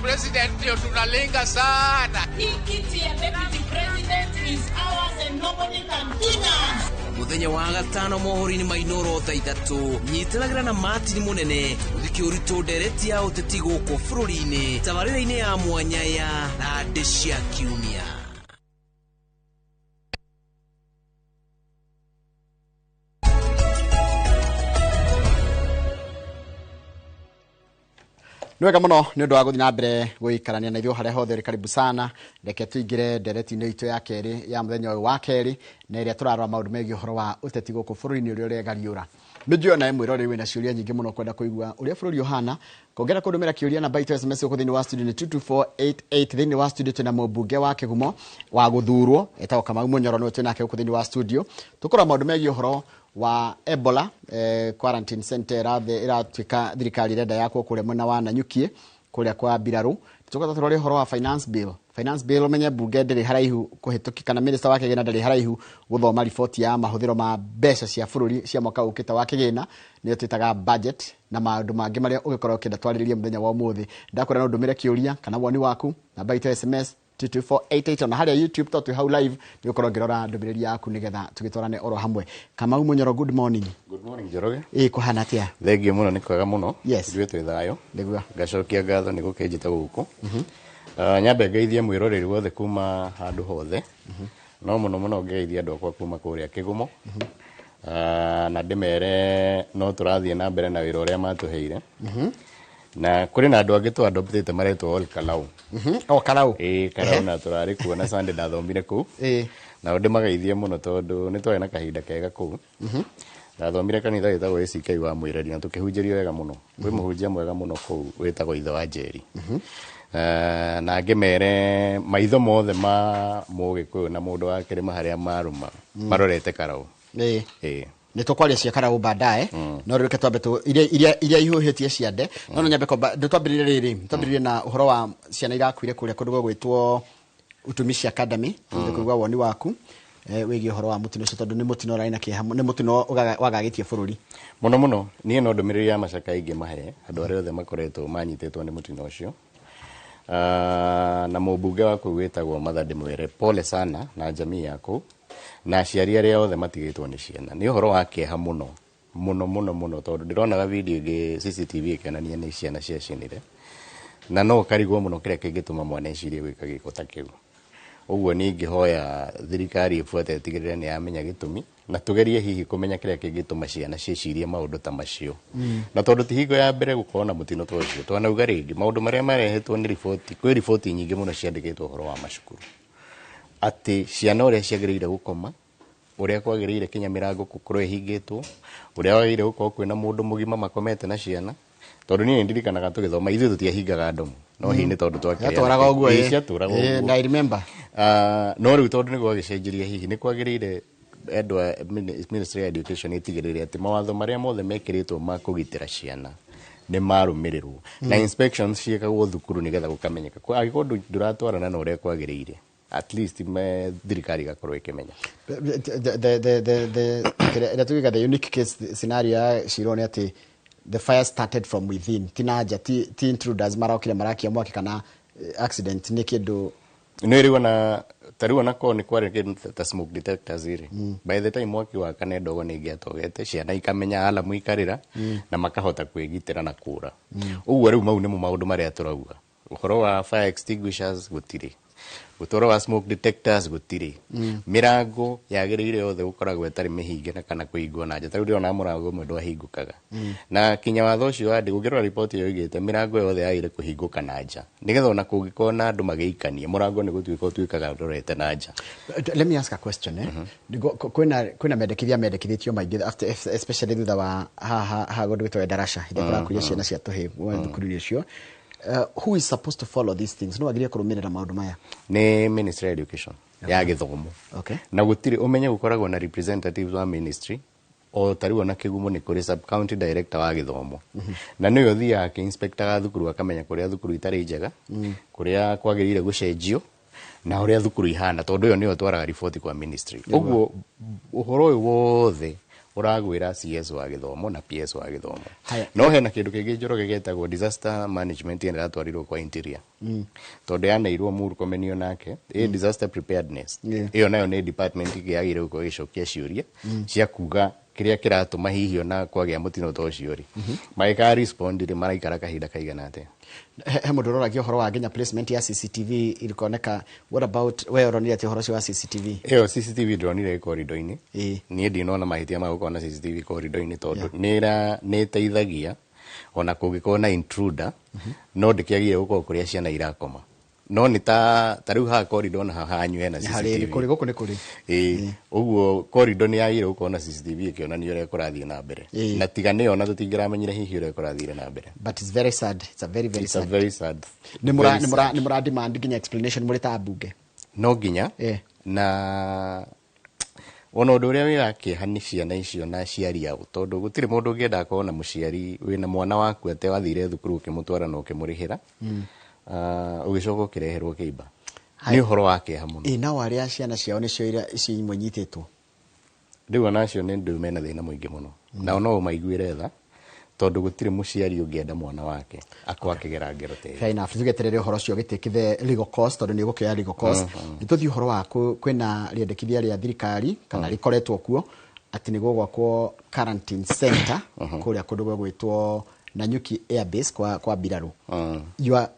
President ndio tunalenga sana. Hii kiti ya deputy president is ours and nobody can touch us. Muthenya wa gatano mohoro-inĩ ma Inoro thaa 3 nyitanagĩra na Martin Mũnene gũthiĩ ũritũ ndereti ya ũteti gũkũ bũrũri-inĩ tabarĩra-inĩ ya mwanya ya Thandĩ cia Kiumia. Nĩ wega mũno nĩ ũndũ wa gũthiĩ na mbere gũikarania na ithuĩ harĩa hothe ũrĩ, karibu sana. Reke tũingĩre ndereti-inĩ itũ ya kerĩ ya mũthenya ũyũ wa kerĩ, na ĩrĩa tũrarora maũndũ megiĩ ũhoro wa ũteti gũkũ bũrũri-inĩ ũrĩa ũregariũra. Nĩ njũĩ onawe mwĩroreri wĩna ciũria nyingĩ mũno kwenda kũigua ũrĩa bũrũri ũhana. Kongera kũndũmĩra kĩũria namba itũ SMS gũkũ thĩinĩ wa studio nĩ 22488. Thĩinĩ wa studio twĩna mũmbunge wa Kĩgumo wa gũthurwo etagwo Kamau Mũnyoro, nĩwe twĩnake gũkũ thĩinĩ wa studio. Tũkũrora maũndũ megiĩ ũhoro wa Ebola, quarantine center ĩratuĩka thirikari ĩrenda yakwo kũrĩa mwena wa Nanyuki kũrĩa kwa Mbirarũ. Tũcoka tũrore ũhoro wa finance bill. Finance bill ũmenye mbunge ndĩrĩ haraihu kũhĩtũki, kana minister wa kĩgĩna ndarĩ haraihu gũthoma riboti ya mahũthĩro ma mbeca cia bũrũri cia mwaka ũkĩte wa kĩgĩna, nĩyo twĩtaga budget, na maũndũ mangĩ marĩa ũngĩkorwo ũkĩenda twarĩrĩrie mũthenya wa ũmũthĩ. Ndakwĩra no ndũmĩre kĩũria kana woni waku namba itũ ya SMS 22488, ona harĩa YouTube to twĩ hau live nĩ ũkorwo ngĩrora ndũmĩrĩri yaku nĩgetha tũgĩtwarane oro hamwe. Kamau Mũnyoro, good morning. Good morning, Njoroge. Ĩ kũhana atĩa? Thengiũ mũno, nĩ kwega mũno. Yes. Ithuĩ twĩ thayũ. Nĩguo. Ngacokia ngatho nĩ gũkĩnjĩta gũkũ. Nyambe ngeithie mwĩroreri wothe kuma handũ hothe. No mũno mũno ngeithie andũ akwa kuma kũrĩa Kĩgumo. Na ndĩmere no tũrathiĩ na mbere na wĩra ũrĩa matũheire. Na kũrĩ na andũ angĩ tũ adoptĩte maretwo Ol Kalou. O Kalau. Ĩĩ, Kalau, na tũrarĩ kuo na Sunday ndathomire kũu. Nao ndĩmageithie mũno tondũ nĩ twarĩ na kahinda kega kũu. Ndathomire kanitha wĩtagwo ACK wa Mwĩreri na tũkĩhunjĩrio wega mũno. Kwĩ mũhunjia mwega mũno kũu wĩtagwo Ithe wa Njeri. Na ngĩmere maitho mothe ma Mũgĩkũyũ na mũndũ wa kĩrĩma harĩa marũma marorete Karau. Ĩĩ. Nĩ tũkwaria cia Karau baadaye, no rĩu reke twambe iria ihuhĩtie ciande. No nyambe kwamba nĩ twambĩrĩrie rĩrĩ, twambĩrĩrie na ũhoro wa ciana irakuire kũrĩa kũndũ gwĩtwo Utumishi Academy. Tũthiĩ kũigua woni waku wĩgiĩ ũhoro wa mũtino ũcio, tondũ nĩ mũtino ũrarĩ na kĩeha, nĩ mũtino wagagĩtie bũrũri mũno mũno. Niĩ no ndũmĩrĩri ya macaka ingĩmahe andũ arĩa othe makoretwo manyitĩtwo nĩ mũtino ũcio. Na mũmbunge wa kũu wĩtagwo Martha, ndĩmwĩre pole sana na jamii yaku na aciari arĩa othe matigĩtwo nĩ ciana. Nĩ ũhoro wa kĩeha mũno mũno mũno mũno, tondũ ndĩronaga video ĩngĩ CCTV ĩkĩonania nĩ ciana ciacinire, na no ũkarigwo mũno kĩrĩa kĩngĩtũma mwana ecirie gwĩka gĩko ta kĩu. Ũguo niĩ ingĩhoya thirikari ĩbuate ĩtigĩrĩre nĩ yamenya gĩtũmi, na tũgerie hihi kũmenya kĩrĩa kĩngĩtũma ciana ciĩcirie maũndũ ta macio. Na tondũ ti hingo ya mbere gũkorwo na mũtino ta ũcio, twanauga rĩngĩ maũndũ marĩa marehetwo nĩ riboti, kwĩ riboti nyingĩ mũno ciandĩkĩtwo ũhoro wa macukuru, atĩ ciana ũrĩa ciagĩrĩire gũkoma, ũrĩa kwagĩrĩire kinya mĩrango gũkorwo ĩhingĩtwo, ũrĩa wagĩrĩire gũkorwo kwĩna mũndũ mũgima makomete na ciana. Tondũ niĩ nĩndirikanaga tũgĩthoma ithuĩ tũtiahingaga ndomo, no hihi nĩ tondũ twakĩrĩ Ciatũraga ũguo, Ĩĩ, ĩ. ciatũraga Ĩ, ũguo. na I remember. No rĩu tondũ nĩ gwagĩcenjirie, hihi nĩ kwagĩrĩire andũ a Ministry ya Education ĩtigĩrĩre atĩ mawatho marĩa mothe mekĩrĩtwo ma kũgitĩra ciana nĩ marũmĩrĩrwo, na inspections ciĩkagwo thukuru nĩgetha gũkamenyeka angĩkorwo ndũratwarana na ũrĩa kwagĩrĩire, at least me thirikari ĩgakorwo ĩkĩmenya. Ĩrĩa tugiuga the unique case scenario ya Shiro nĩ atĩ the fire started from within, ti na nja, ti intruders marokire marakia mwaki kana accident, nĩ kĩndũ Nĩ rĩu ona ta rĩu ona korwo nĩ kwarĩ kĩndũ ta smoke detectors rĩ, by the time mwaki wakane ndogo nĩ ĩngĩatogete, ciana ikamenya, alamu ikarĩra na makahota kwĩgitĩra na kũra. Ũguo rĩu mau nĩmo maũndũ marĩa tũrauga. Ũhoro wa fire extinguishers gũtirĩ, ũhoro wa smoke detectors gũtirĩ, mĩrango yagĩrĩire yothe gũkoragwo ĩtarĩ mĩhinge na kana kũhingwo na nja. Ta rĩu ndĩrona mũrango ũmwe ndwahingũkaga, na kinya watho ũcio wa ũngĩrora riboti ĩyo ĩugĩte mĩrango yothe yagĩrĩire kũhingũka na nja, nĩgetha ona kũngĩkorwo na andũ magĩikania, mũrango nĩ gũtuĩka ũtuĩkaga ũrorete na nja. Let me ask a question, eh. Kwĩna mendekithia mendekithĩtio maingĩ after, especially thutha wa haha ha kũndũ gwĩtwo Endarasha hĩndĩ ĩrĩa kũrakuire ciana cia tũhĩ thukuru-inĩ ũcio. Who is supposed to follow these things? No agĩrĩire kũrũmĩrĩra maũndũ maya? Nĩ Ministry ya Education ya gĩthomo. Na gũtirĩ ũmenye gũkoragwo na representatives wa ministry, o ta rĩu ona Kĩgumo nĩ kũrĩ sub county director wa gĩthomo, na nĩwe ũthiaga akĩ-inspectaga thukuru akamenya kũrĩa thukuru itarĩ njega, kũrĩa kwagĩrĩire gũcenjio na ũrĩa thukuru ihana, tondũ ĩyo nĩyo twaraga riboti kwa ministry. Ũguo ũhoro ũyũ wothe Ũragwĩra CS wa gĩthomo na PS wa gĩthomo. Haya. No hena kĩndũ kĩngĩ, Njoroge, gĩtagwo disaster management, ĩno ĩratwarirwo kwa Interior tondũ yaneirwo Murkomen nake ĩ disaster preparedness. Ĩyo nayo nĩ department ĩngĩ yagĩrĩirwo gũkorwo ĩgĩcokia ciũria cia kuga kĩrĩa kĩratũma hihi ona kwagĩa mũtino ta ũcio rĩ, magĩkaga respond rĩ, maraikara kahinda kaigana atĩa? He mũndũ ũroragia ũhoro wa nginya placement ya CCTV ilikoneka. What about, we ũronire atĩ ũhoro ũcio wa CCTV? Ĩyo CCTV ndĩronire ĩ corridor-inĩ. Niĩ ndinona mahĩtia ma gũkorwo na CCTV corridor-inĩ tondũ nĩ ĩteithagia ona kũngĩkorwo na intruder, no ndĩkĩagĩrĩire gũkorwo kũrĩa ciana irakoma, no nĩ ta rĩu haha corridor na haha hanyu hena Nĩ harĩ CCTV. Kũrĩ gũkũ nĩ kũrĩ. Ĩĩ, ũguo corridor nĩ yagĩrĩire gũkorwo na CCTV ĩkĩonania ũrĩa kũrathiĩ na mbere, na tiga nĩyo na tũtingĩramenyire hihi ũrĩa kũrathire na mbere. But it's very sad, it's a very very It's a sad. Very sad. Nĩ mũra Very nĩ mũra sad. Nĩ mũra demand nginya explanation mũrĩ ta ambunge? No nginya. Na ona ũndũ ũrĩa wĩ wa kĩeha nĩ ciana icio na aciari ao, tondũ gũtirĩ mũndũ ũngĩenda akorwo na mũciari wĩna mwana waku atĩ wathire thukuru ũkĩmũtwara na ũkĩmũrĩhĩra, ũgĩcoka ũkĩreherwo kĩimba. Nĩ ũhoro wa kĩeha mũno. Ĩ nao arĩa ciana ciao nĩcio iria icio imwe nyitĩtwo? Rĩu onacio nĩ ndũ mena thĩna mũingĩ mũno, nao no ũmaiguĩre tha tondũ gũtirĩ mũciari ũngĩenda mwana wake akorwo akĩgera ngero ta ĩyo. Fair enough, tugeterere ũhoro ũcio gĩtĩ the legal cost, tondũ nĩ ũgũkĩoya legal cost. Nĩ tũthiĩ ũhoro wa kwĩna rĩendekithia rĩa thirikari kana rĩkoretwo kuo atĩ nĩ gũgwakwo quarantine center kũrĩa kũndũ gwĩgwĩtwo Nanyuki Airbase kwa mbirarũ. Your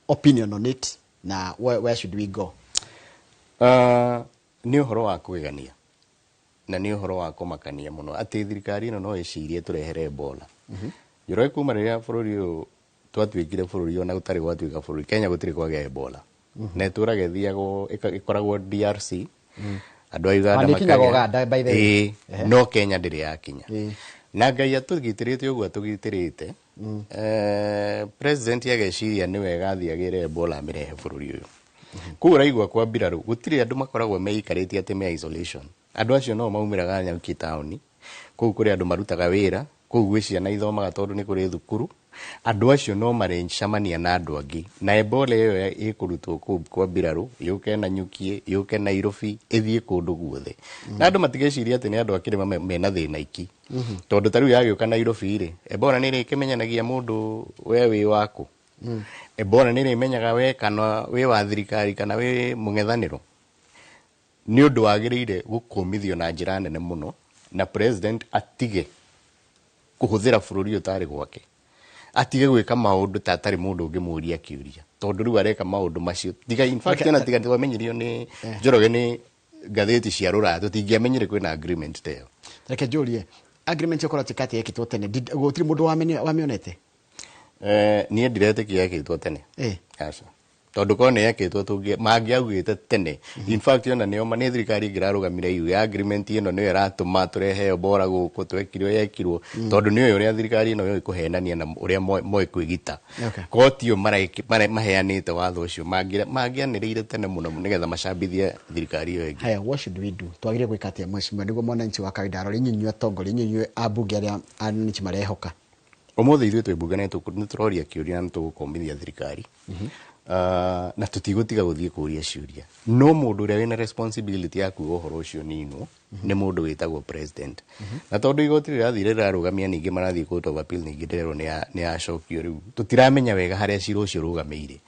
opinion on it na where should we go? Nĩ ũhoro wa kũgegania na nĩ ũhoro wa kũmakania mũno atĩ thirikari ĩno no ĩcirie tũrehere Ebola. Njoroge, kuma rĩrĩa bũrũri ũyũ twatuĩkire bũrũri, ona gũtarĩ gwatuĩka bũrũri, Kenya gũtirĩ kwagĩa Ebola, na ĩtũraga ĩthiagwo ĩkoragwo DRC, andũ a Uganda Ma nĩ ĩkinyaga makagĩa. Uganda, by the way. Ĩĩ, no Kenya ndĩrĩ yakinya. Na Ngai atũgitĩrĩte ũguo atũgitĩrĩte, president ageciria nĩ wega athiĩ agĩre Ebola amĩrehe bũrũri ũyũ. Koguo ũraigua kwa mbirarũ gũtirĩ andũ makoragwo meikarĩtie atĩ me isolation. Andũ acio no maumĩraga Nanyuki taũni kũu kũrĩ andũ marutaga wĩra kũu, gwĩ ciana ithomaga tondũ nĩ kũrĩ thukuru. Andũ acio no marĩcemania na andũ angĩ, na Ebola ĩyo ĩkũrutwo kũu kwa mbirarũ yũke Nanyuki, yũke Nairobi, ĩthiĩ kũndũ guothe, na andũ matigeciria atĩ nĩ andũ a kĩrĩma mena thĩna iki, tondũ ta rĩu yagĩũka Nairobi rĩ, Ebola nĩ ĩrĩkĩmenyanagia mũndũ we wĩ waku? Ebola nĩ ĩrĩmenyaga we kana wĩ wa thirikari kana wĩ mũng'ethanĩro? Nĩ ũndũ wagĩrĩire gũkũmithio na njĩra nene mũno, na president atige kũhũthĩra bũrũri ũyũ tarĩ gwake, atige gwĩka maũndũ ta atarĩ mũndũ ũngĩmũria kĩũria, tondũ rĩu areka maũndũ macio tiga in fact ona tiga twamenyirio nĩ Njoroge nĩ ngathĩti cia rũraya, tũtingĩamenyire kwĩna agreement ta ĩyo. Reke njũrie, agreement ĩkorwo atĩ kati yekĩtwo tene, gũtirĩ mũndũ wamĩonete? Niĩ ndiretĩkia yekĩtwo tene. Aca, tondũ korwo nĩ yekĩtwo mangĩaugĩte tene. In fact, ona nĩo nĩ thirikari ĩngĩrarũgamire yuge agreement ĩno nĩyo ĩratũma tũrehe Ebola gũkũ, twekirwo yekirwo, tondũ nĩyo ũrĩa thirikari ĩno yũĩ kũhenania na ũrĩa moĩ kwĩgita. Kotio maheanĩte watho ũcio, mangĩanĩrĩire tene mũno nĩgetha macambithie thirikari ĩyo ĩngĩ. Haya, what should we do? Twagĩrĩire gwĩka atĩa, mheshimiwa, nĩguo mwananchi wa kawaida arore, inyuĩ atongoria, inyuĩ ambunge arĩa ananchi marehoka? Ũmũthĩ ithuĩ twĩ mbunge nĩ tũroria kĩũria na nĩ tũgũkomithia thirikari, na tũtigũtiga gũthiĩ kũria ciũria, no mũndũ ũrĩa wĩna responsibility ya kuga ũhoro ũcio ninwo nĩ mũndũ wĩtagwo president. Na tondũ igoti rĩrathire rĩrarũgamia, ningĩ marathiĩ court of appeal, ningĩ ndĩrerwo nĩ yacokio, rĩu tũtiramenya wega harĩa cira ũcio ũrũgamĩire.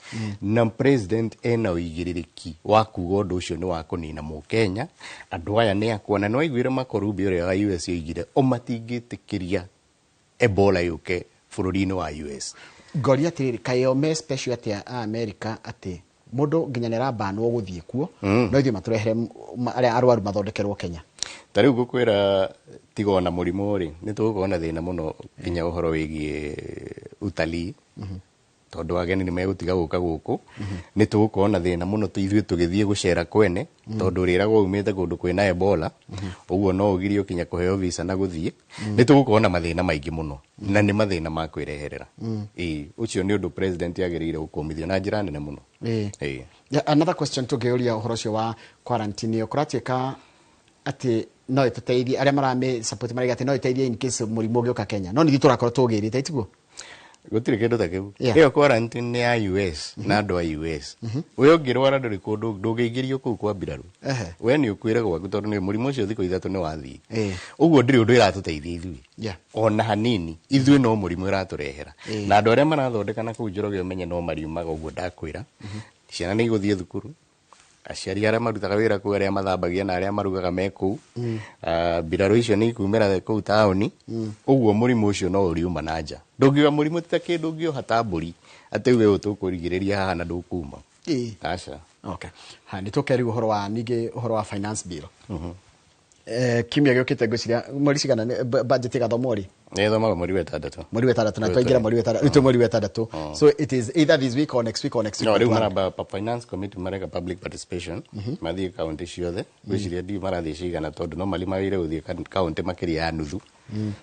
Na president ena ũigĩrĩrĩki wa kuga ũndũ ũcio nĩ wa kũnina mũkenya. Andũ aya nĩ akwa, na nĩ waiguire Marco Rubio ũrĩa wa US oigire o matingĩtĩkĩria Ebola yũke bũrũri-inĩ wa US. Ngoria atĩrĩrĩ, kaĩ o me special atĩa a America atĩ mũndũ nginya nĩ arambanwo gũthiĩ kuo, no ithuĩ matũrehere arĩa arwaru mathondekerwo Kenya? Ta rĩu ngũkwĩra, tiga ona mũrimũ rĩ, nĩ tũgũkorwo na thĩna mũno nginya ũhoro wĩgiĩ utalii, tondũ ageni nĩ megũtiga gũka gũkũ. Nĩ tũgũkorwo na thĩna mũno ithuĩ tũgĩthiĩ gũcera kwene, tondũ ũrĩragwo umĩte kũndũ kwĩna Ebola, ũguo no ũgirio kinya kũheo visa na gũthiĩ. Nĩ tũgũkorwo na mathĩna maingĩ mũno, na nĩ mathĩna ma kwĩreherera. Ĩĩ, ũcio nĩ ũndũ president agĩrĩire gũkũmithio na njĩra nene mũno. Ĩĩ. Yeah, another question tũngĩũria ũhoro ũcio wa quarantine ĩyo, kũratuĩka atĩ no ĩtũteithie, arĩa maramĩ support maraiga atĩ no ĩteithie in case mũrimũ ũngĩũka Kenya, no nithuĩ tũrakorwo tũgĩrĩte, tiguo? Gũtirĩ kĩndũ ta kĩu. Yeah. Ĩyo quarantine nĩ ya US na andũ a US. We ũngĩrwara ndũrĩ kũndũ, ndũngĩingĩrio kũu kwa mbirarũ. We nĩ ũkuĩre gwaku tondũ nĩ mũrimũ ũcio thikũ 3 nĩ wathiĩ. Ũguo ndĩrĩ ũndũ ĩratũteithia ithuĩ. Ona hanini, ithuĩ no mũrimũ ĩratũrehera. Na andũ arĩa marathondeka na kũu Njoroge ũmenye no mariumaga ũguo ndakwĩra. Ciana nĩ igũthiĩ thukuru. Aciari arĩa marutaga wĩra kũu, arĩa mathambagia na arĩa marugaga me kũu. Mbirarũ icio nĩ ikumĩra kũu taũni. Ũguo mũrimũ ũcio no ũriuma na nja. Ndũngiuga mũrimũ ti ta kĩndũ ũngĩoha ta mbũri atĩ uge ũyũ tũkũrigĩrĩria haha na ndũkuma. Aca. Okay. Ha, nĩ tũke rĩu ũhoro wa ningĩ ũhoro wa finance bill. Kiumia gĩũkĩte ngwĩciria mweri cigana nĩ budget ĩgathomwo rĩ? Nĩ ĩthomagwo mweri wa ĩtandatũ. Mweri wa ĩtandatũ, na twaingĩra mweri wa ĩtandatũ, twĩ mweri wa ĩtandatũ. So it is either this week or next week or next week. No, rĩu maramba finance committee mareka public participation, mathiĩ kaunti ciothe. Ngwĩciria ndiũ marathiĩ cigana tondũ normally magĩrĩire gũthiĩ kaunti makĩria ya nuthu.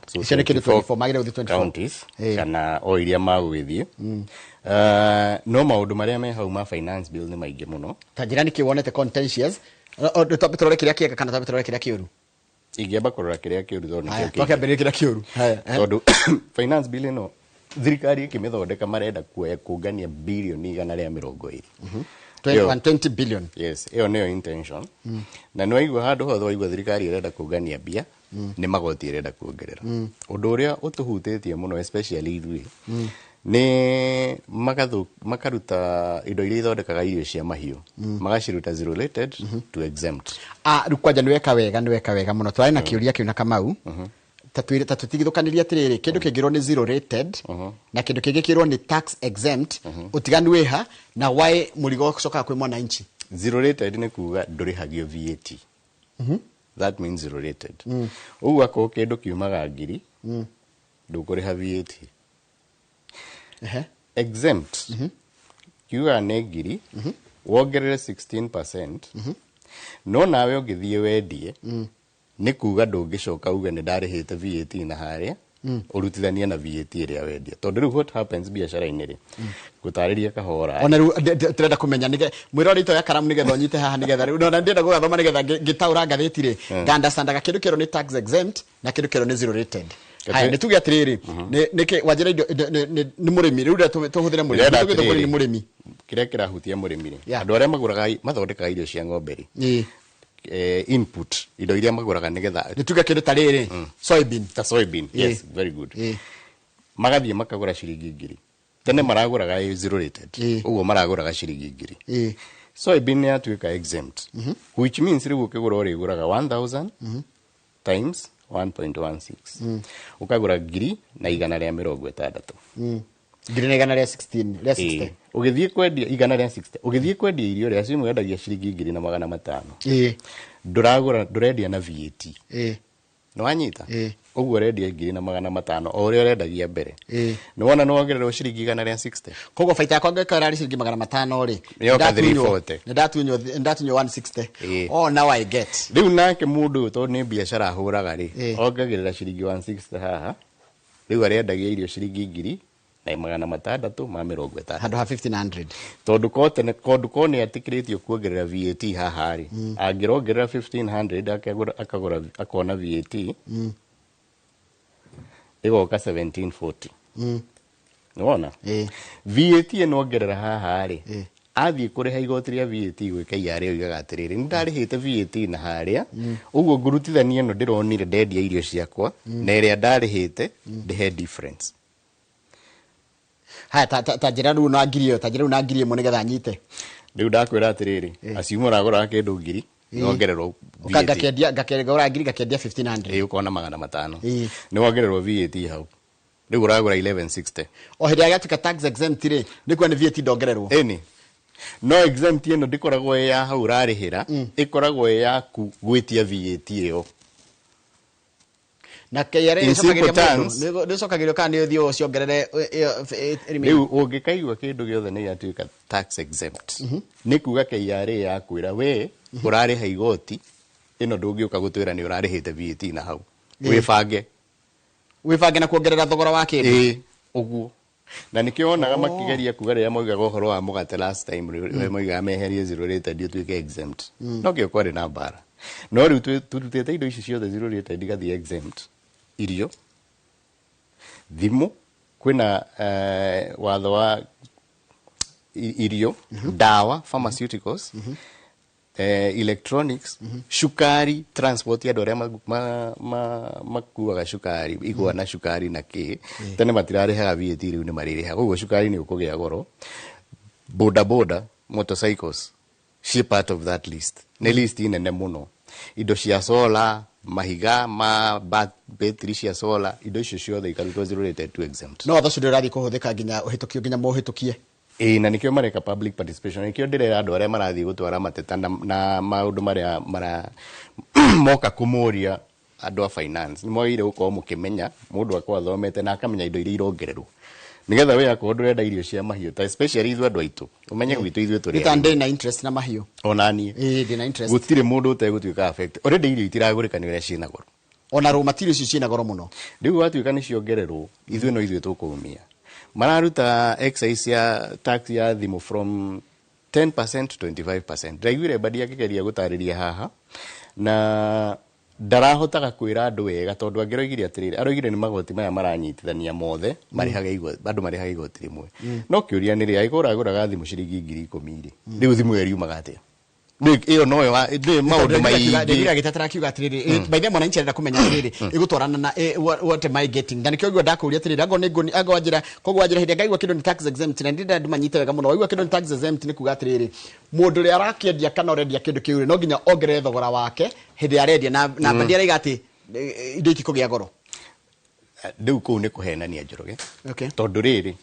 So Icio nĩ kĩndũ 24 24, magĩrĩire gũthiĩ 24. counties, kana o iria magũgĩthiĩ. No maũndũ marĩa me hau ma finance bill nĩ maingĩ mũno. Ta njĩra nĩkĩ wonete contentious? Twambe tũrore kĩrĩa kĩega kana twambe tũrore kĩrĩa kĩũru? Ingĩamba kũrora kĩrĩa kĩũru tondũ nĩkĩo Haya, kĩingĩ. twakĩambĩrĩria kĩrĩa kĩũru. Haya, eh. Tondũ finance bill ĩno thirikari ĩkĩmĩthondeka marenda kuoya kũngania birioni 120. 120 billion. Yes, ĩyo nĩyo intention. Na nĩ waigua handũ hothe waigua thirikari ĩrenda kũngania mbia, nĩ magoti ĩrenda kuongerera. Ũndũ ũrĩa ũtũhutĩtie mũno especially ithuĩ, nĩ makaruta indo iria ithondekaga irio cia mahiũ, magaciruta zero rated to exempt. Rĩu kwanja nĩ weka wega, nĩ weka wega mũno. Twarĩ na kĩũria kĩu na Kamau. Ta twĩre, ta tũtigithũkanĩrie atĩrĩrĩ, kĩndũ kĩngĩrwo nĩ zero rated na kĩndũ kĩngĩ kĩrwo nĩ tax exempt, ũtiganu wĩha na why mũrigo ũcokaga kwĩ mwananchi? Zero rated nĩ kuga ndũrĩhagio VAT. That means zero rated. Ũguo akorwo kĩndũ kiumaga ngiri, ndũkũrĩha VAT. Exempt. Kiugaga nĩ ngiri, wongerere 16%, no nawe ũngĩthiĩ wendie, nĩ kuga ndũngĩcoka uge nĩ ndarĩhĩte VAT na harĩa, ũrutithanie na VAT ĩrĩa wendia. Tondũ rĩu what happens biacara-inĩ rĩ, ngũtarĩria kahora. Ona rĩu ndĩrenda kũmenya nĩge mwĩrore itoya karamu nĩgetha ũnyite haha nĩgetha rĩu ona ndĩrenda gũgathoma nĩgetha ngĩtaũra ngathĩti rĩ, nga-understandaga kĩndũ kĩerũ nĩ tax exempt na kĩndũ kĩerũ nĩ zero rated. Haya, nĩ tuge atĩrĩrĩ, nĩkĩ wanjĩra indo, nĩ mũrĩmi, rĩu rĩrĩa tũhũthĩre mũrĩmi, Ndĩrenda tũgĩte mũrĩmi nĩ atĩrĩrĩ, mũrĩmi. Kĩrĩa kĩrahutia mũrĩmi rĩ, Yeah. andũ arĩa magũraga, mathondekaga irio cia ng'ombe rĩ, input, indo iria magũraga nĩgetha Nĩ tuge kĩndũ ta rĩrĩ, soybean. Ta soybean, yes, very good. Magathiĩ makagũra ciringi ngiri. Tene maragũraga ĩ zero rated. Ũguo maragũraga ciringi ngiri. Soybean nĩ yatuĩka exempt. Which means rĩu ũkĩgũra ũrĩgũraga 1000 times 1.16. Ũkagũra ngiri na igana rĩa mĩrongo ĩtandatũ. Ngiri na igana rĩa 16, rĩa 60. Ũgĩthiĩ kwendia igana rĩa 60. Ũgĩthiĩ kwendia irio rĩ, acio wendagia ciringi ngiri na magana matano. Ndũragũra, ndũrendia na VAT. Nĩ wanyita? Ũguo ũrendia ngiri na magana matano o ũrĩa ũrendagia mbere. Nĩ wona nĩ wongererwo ciringi igana rĩa 60. Koguo baita yakwa ngĩkorwo ĩrarĩ ciringi magana matano rĩ, Yoka 340. nĩ ndatunywo 160. Oh, now I get. Rĩu nake mũndũ ũyũ tondũ nĩ biacara ahũraga rĩ, ongagĩrĩra ciringi 160 haha. Rĩu arendagia irio ciringi ngiri na magana matandatũ ma mĩrongo ĩtandatũ. Handũ ha 1500. Tondũ ko tene, tondũ ko nĩ etĩkĩrĩtio kuongerera VAT haha rĩ, angĩrongerera 1500 akagũra, akona VAT, ĩgoka 1740. Nĩwona? VAT ĩno ongerera haha rĩ, athiĩ kũrĩha igoti rĩa VAT gwĩ KRA oigaga atĩrĩrĩ, nĩ ndarĩhĩte VAT na harĩa, ũguo ngũrutithania ĩno ndĩronire ndendia irio ciakwa, na ĩrĩa ndarĩhĩte, ndĩhe difference. Haya, ta njĩra rĩu na ngiri ĩyo, ta njĩra rĩu na ngiri ĩmwe nĩgetha nyite. Rĩu ndakwĩra atĩrĩrĩ, aciumũ ũragũraga kĩndũ ngiri, nĩwongererwo Ũka VAT. ngakĩgũra ngiri, ngakĩendia 1500. Ũkona magana matano. Nĩwongererwo VAT hau. Rĩu ũragũra 1160. O hĩndĩ ĩrĩa gĩatuĩka tax exempt rĩ, nĩ kuona nĩ VAT ndongererwo. Ĩni. No exempt ĩno ndĩkoragwo ĩ ya hau ũrarĩhĩra, ĩkoragwo ĩ yaku gwĩtia VAT ĩyo. Na KRA In simple ĩcokagĩria mũndũ. terms, Nĩ ĩcokagĩrio kana nĩ ũthiĩ ũciongerere, remain? Rĩu ũngĩkaigua kĩndũ gĩothe nĩ gĩatuĩka tax exempt. Nĩ kuga KRA yakwĩra we ũrarĩha igoti ĩno ndũngĩũka gũtwĩra nĩ ũrarĩhĩte VAT na hau. Wĩbange. Wĩbange na kuongerera thogora wa kĩndũ. Ũguo. Na nĩkĩo wonaga makĩgeria kuga rĩrĩa moigaga ũhoro wa mũgate last time, rĩrĩa moigaga meherie zero rated ũtuĩke exempt. No kĩo kwarĩ na mbara. No rĩu tũrutĩte indo ici ciothe zero rated igathiĩ exempt. Irio, thimũ, Kwĩna watho wa irio, ndawa, pharmaceuticals, electronics, cukari, transport ya andũ arĩa makuaga cukari, igwa na cukari na kĩ. Tene matirarĩhaga VAT, rĩu nĩ marĩrĩhaga, koguo cukari nĩ ũkũgĩa goro. Boda boda, motorcycles ci part of that list. Nĩ list nene mũno. Indo cia solar, mahiga ma betri cia solar, indo icio ciothe ikarutwo zero rated to exempt. No watho ũcio ndũrathiĩ kũhũthĩka nginya ũhĩtũkio, nginya mũhĩtũkie. Ĩĩ, na nĩkĩo mareka public participation. Nĩkĩo ndĩrera andũ arĩa marathiĩ gũtwara mateta na maũndũ marĩa mara moka kũmũria andũ a finance, nĩ mwagĩrĩire gũkorwo mũkĩmenya, mũndũ akorwo athomete na akamenya indo iria irongererwo, nĩgetha we akorwo ndũrenda irio cia mahiũ, ta especially ithuĩ andũ aitũ, ũmenye gwitũ ithuĩ tũrĩ Nĩ ta arĩmi. Ndĩ na interest na mahiũ. Ona niĩ. Ĩĩ, ndĩ na interest. Gũtirĩ mũndũ ũtegũtuĩka affect. Already irio itiragũrĩka nĩ ũrĩa ciĩna goro. Ona raw material icio ciĩna goro mũno. Rĩu gwatuĩka nĩ ciongererwo, ithuĩ no ithuĩ tũkũumia. Mararuta excise ya tax ya thimũ from 10% to 25%. Ndaiguire Mbadi akĩgeria gũtarĩria haha na ndarahotaga kwĩra andũ wega, tondũ angĩroigire atĩrĩrĩ, aroigire nĩ magoti maya maranyitithania mothe marĩhaga igoti, andũ marĩhaga igoti rĩmwe. No kĩũria nĩ rĩ, angĩkorwo ũragũraga thimũ ciringi 10,000 rĩ, rĩu thimũ ĩyo ĩriumaga atĩa? Rĩu ĩyo noyo nĩ maũndũ maingĩ. Ndĩgira gĩtetera akiuga atĩrĩrĩ, by the way, mwananchi arenda kũmenya atĩrĩrĩ, ĩgũtwarana na what am I getting? Na nĩkĩo ngua ndakũria atĩrĩrĩ, angorwo nĩ ngũni, angorwo wanjĩra, koguo wanjĩra hĩndĩ ĩrĩa ngaigua kĩndũ nĩ tax exempt, na ndĩrenda andũ manyite wega mũno, waigua kĩndũ nĩ tax exempt nĩ kuga atĩrĩrĩ, mũndũ ũrĩa arakĩendia kana ũrendia kĩndũ kĩu rĩ, no nginya ongerere thogora wake hĩndĩ ĩrĩa arendia, na Mbadi araiga atĩ indo itikũgĩa goro. Rĩu kũu nĩ kũhenania, Njoroge. Okay. Tondũ rĩrĩ,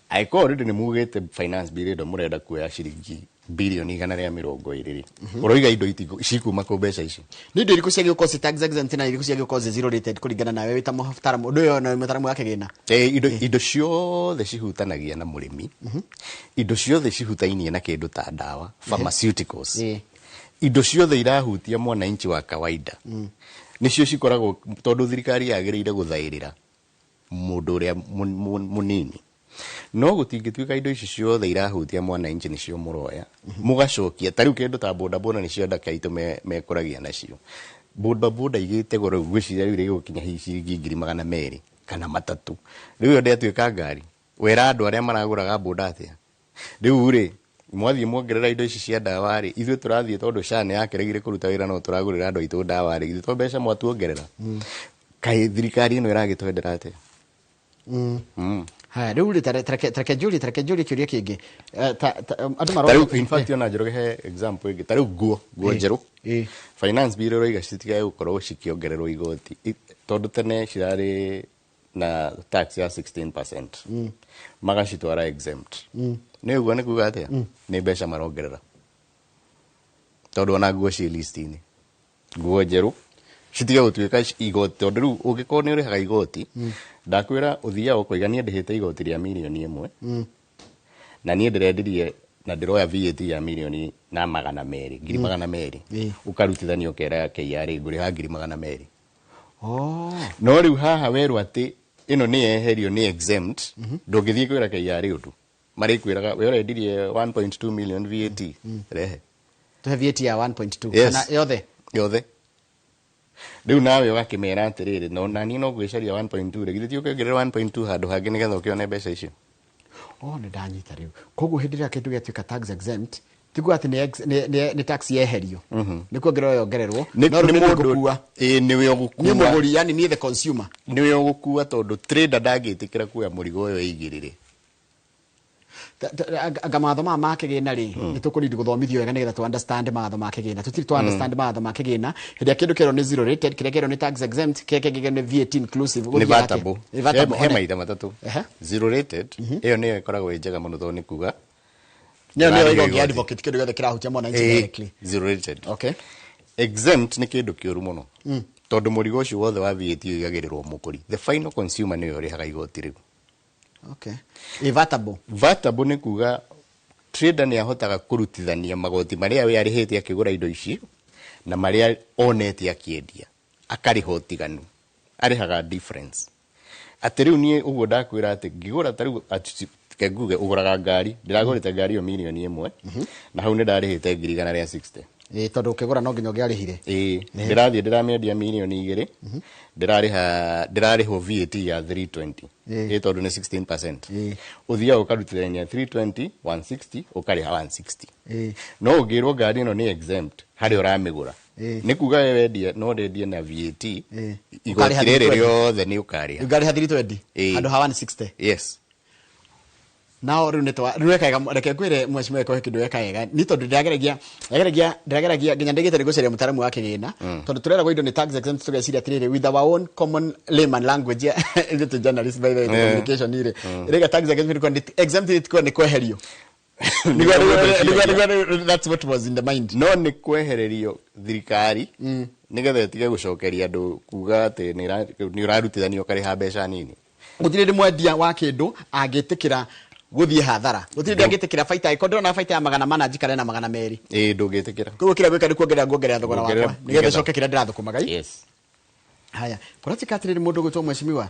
angĩkorwo already nĩ mugĩte finance bill ĩno mũrenda kuoya ciringi birioni 120 rĩ, ũroiga indo cikuma kũ mbeca ici? Nĩ indo irĩkũ ciagĩũkorwo ci tax exempt na irĩkũ ciagĩũkorwo ci zero rated kũringana nawe wĩ ta mũtaaramu ũndũ ũyũ na mũtaaramu wa kĩgĩna? Indo ciothe cihutanagia na mũrĩmi, indo ciothe cihutainie na kĩndũ ta ndawa, pharmaceuticals, indo ciothe irahutia mwananchi wa kawaida nĩcio cikoragwo, tondũ thirikari yagĩrĩire gũthaĩrĩra mũndũ ũrĩa mũnini. No gũtingĩtuĩka indo ici ciothe irahutia mwananchi nĩcio mũroya mũgacokia. Ta rĩu kĩndũ ta bodaboda, nĩcio andake aitũ mekũragia nacio. Bodaboda igĩte goro, ngwĩciria rĩu rĩgũkinya hihi ciringi 203 kana 300. Rĩu ĩyo ndĩatuĩka ngari, wera andũ arĩa maragũraga boda atĩa? Rĩu rĩ, mwathiĩ mwongerera indo ici cia ndawa rĩ, ithuĩ tũrathiĩ, tondũ SHA nĩ yakĩregire kũruta wĩra, no tũragũrĩra andũ aitũ ndawa rĩ, ithuĩ to mbeca mwatuongerera? Kaĩ thirikari ĩno ĩragĩtwendera atĩa? Haya, rĩu rĩ, tareke njũrie kĩũria kĩngĩ. Andũ Ta marona rĩu in fact, ona Njoroge, he example ĩngĩ. Ta rĩu nguo njerũ, finance bill ĩroiga citigae gũkorwo cikĩongererwo igoti, tondũ tene cirarĩ na tax ya 16%, magacitwara exempt. Nĩ ũguo nĩ kuga atĩa? Nĩ mbeca marongerera, tondũ ona nguo ciĩ list-inĩ, nguo njerũ citige gũtuĩka igoti, tondũ rĩu ũngĩkorwo nĩ ũrĩhaga igoti, ndakwĩra ũthiaga ũkoiga niĩ ndĩhĩte igoti rĩa 1 mirioni na niĩ ndĩrendirie na ndĩroya VAT ya mirioni na 200, 200,000. Ũkarutithania ũkera KRA ngũrĩha 200,000. No rĩu haha werwo atĩ ĩno nĩ yeherio, nĩ exempt, ndũngĩthiĩ kwĩra KRA ũndũ. Marĩkwĩraga we ũrendirie 1.2 million, VAT rehe. Tuhe VAT ya 1.2. Yes. Kana yothe? Yothe. Rĩu nawe ũgakĩmera atĩrĩrĩ, no naniĩ no ngwĩcaria 1.2 rĩ, githĩ ti ũkĩongerera 1.2 handũ hangĩ nĩgetha ũkĩone mbeca icio? Oh, nĩ ndanyita rĩu. Koguo hĩndĩ ĩrĩa kĩndũ gĩatuĩka tax exempt, tiguo atĩ nĩ tax yeherio, nĩ kuongererwo yongererwo, no rĩu nĩ nĩ mũndũ ngũkua. Ĩĩ, nĩwe Niĩ ũgũkua. mũgũri, yani niĩ the consumer. Nĩwe ũgũkua, tondũ trader ndangĩtĩkĩra kuoya mũrigo ũyũ ĩigĩrĩre. Anga mawatho maya ma kĩgĩna rĩ, nĩ tũkũnidi gũthomithio wega nĩgetha tu understand mawatho ma kĩgĩna. Tũtirĩ twa understand mawatho ma kĩgĩna. Hĩndĩ ĩrĩa kĩndũ kĩerwo nĩ zero rated, kĩrĩa kĩerwo nĩ tax exempt, kĩrĩa kĩngĩ nĩ VAT inclusive. Nĩ Gũthiaga atĩa? vatable. Nĩ vatable. He maita matatũ. Zero rated ĩyo nĩyo ĩkoragwo ĩ njega mũno, tondũ nĩ kuga Nĩyo ndũrarĩha ĩgongia igoti. advocate kĩndũ gĩothe kĩrahutia mwananchi directly. Zero rated. Okay. Exempt nĩ kĩndũ kĩũru mũno, tondũ mũrigo ũcio wothe wa VAT ũigagĩrĩrwo mũgũri, the final consumer nĩwe ũrĩhaga igoti rĩu. Okay, ĩ vatable? Vatable nĩ kuga trader nĩ ahotaga kũrutithania magoti marĩa we arĩhĩte akĩgũra indo ici na marĩa onete akĩendia, akarĩha ũtiganu, arĩhaga difference. Atĩ rĩu niĩ ũguo ndakwĩra atĩ ngĩgũra, ta rĩu reke nguge ũgũraga ngari, ndĩragũrĩte ngari ĩyo 1 mirioni na hau nĩ ndarĩhĩte 160,000. Ĩĩ, tondũ ũkĩgũra no nginya ũngĩarĩhire. Ĩĩ, ndĩrathiĩ ndĩramĩendia 2 mirioni, ndĩrarĩha, ndĩrarĩhwo VAT ya 320. Ĩĩ, tondũ nĩ 16%. Ũthiaga ũkarutithania 320, 160, ũkarĩha 160. No ũngĩrwo ngari ĩno nĩ exempt harĩa ũramĩgũra, nĩ kuga we wendia no ndendie na VAT, igoti Ũkarĩha rĩrĩ 320. rĩothe nĩ ũkarĩha. Ngarĩha 320 handũ ha 160. Yes. Nao rĩu nĩtwa rĩu weka wega. Reke ngwĩre, mheshimiwa, ĩkohe kĩndũ weka wega ni tondũ ndĩrageragia nginya ndĩgĩte nĩ gũcaria mũtaaramu wa kĩgĩna, tondũ tũreragwo indo nĩ tax exempt, tũgeciria atĩrĩrĩ, with our own common layman language, ithuĩ tũ journalist, by the way, communication rĩ ĩrĩga tax exempt nĩ exempt nĩ kweherio. That's what was in the mind. No nĩ kwehererio thirikari nĩgetha ĩtige gũcokeria andũ kuga atĩ nĩ ũrarutithania ũkarĩha mbeca nini. Gũtirĩ ndĩ mwendia wa kĩndũ angĩtĩkĩra gũthiĩ hathara. Gũtirĩ ndĩ angĩtĩkĩra baita, ĩkorwo ndĩrona baita ya 400 njikare na 200. Ĩĩ, ndũngĩtĩkĩra. Koguo kĩrĩa gwĩka nĩ kuongerera, nguongerera thogora Kuongerera, wakwa nĩgetha nĩgetha. coke kĩrĩa ndĩrathũkũmaga i. Yes. Haya, kũratika atĩrĩrĩ, mũndũ ũgwĩtwo mheshimiwa,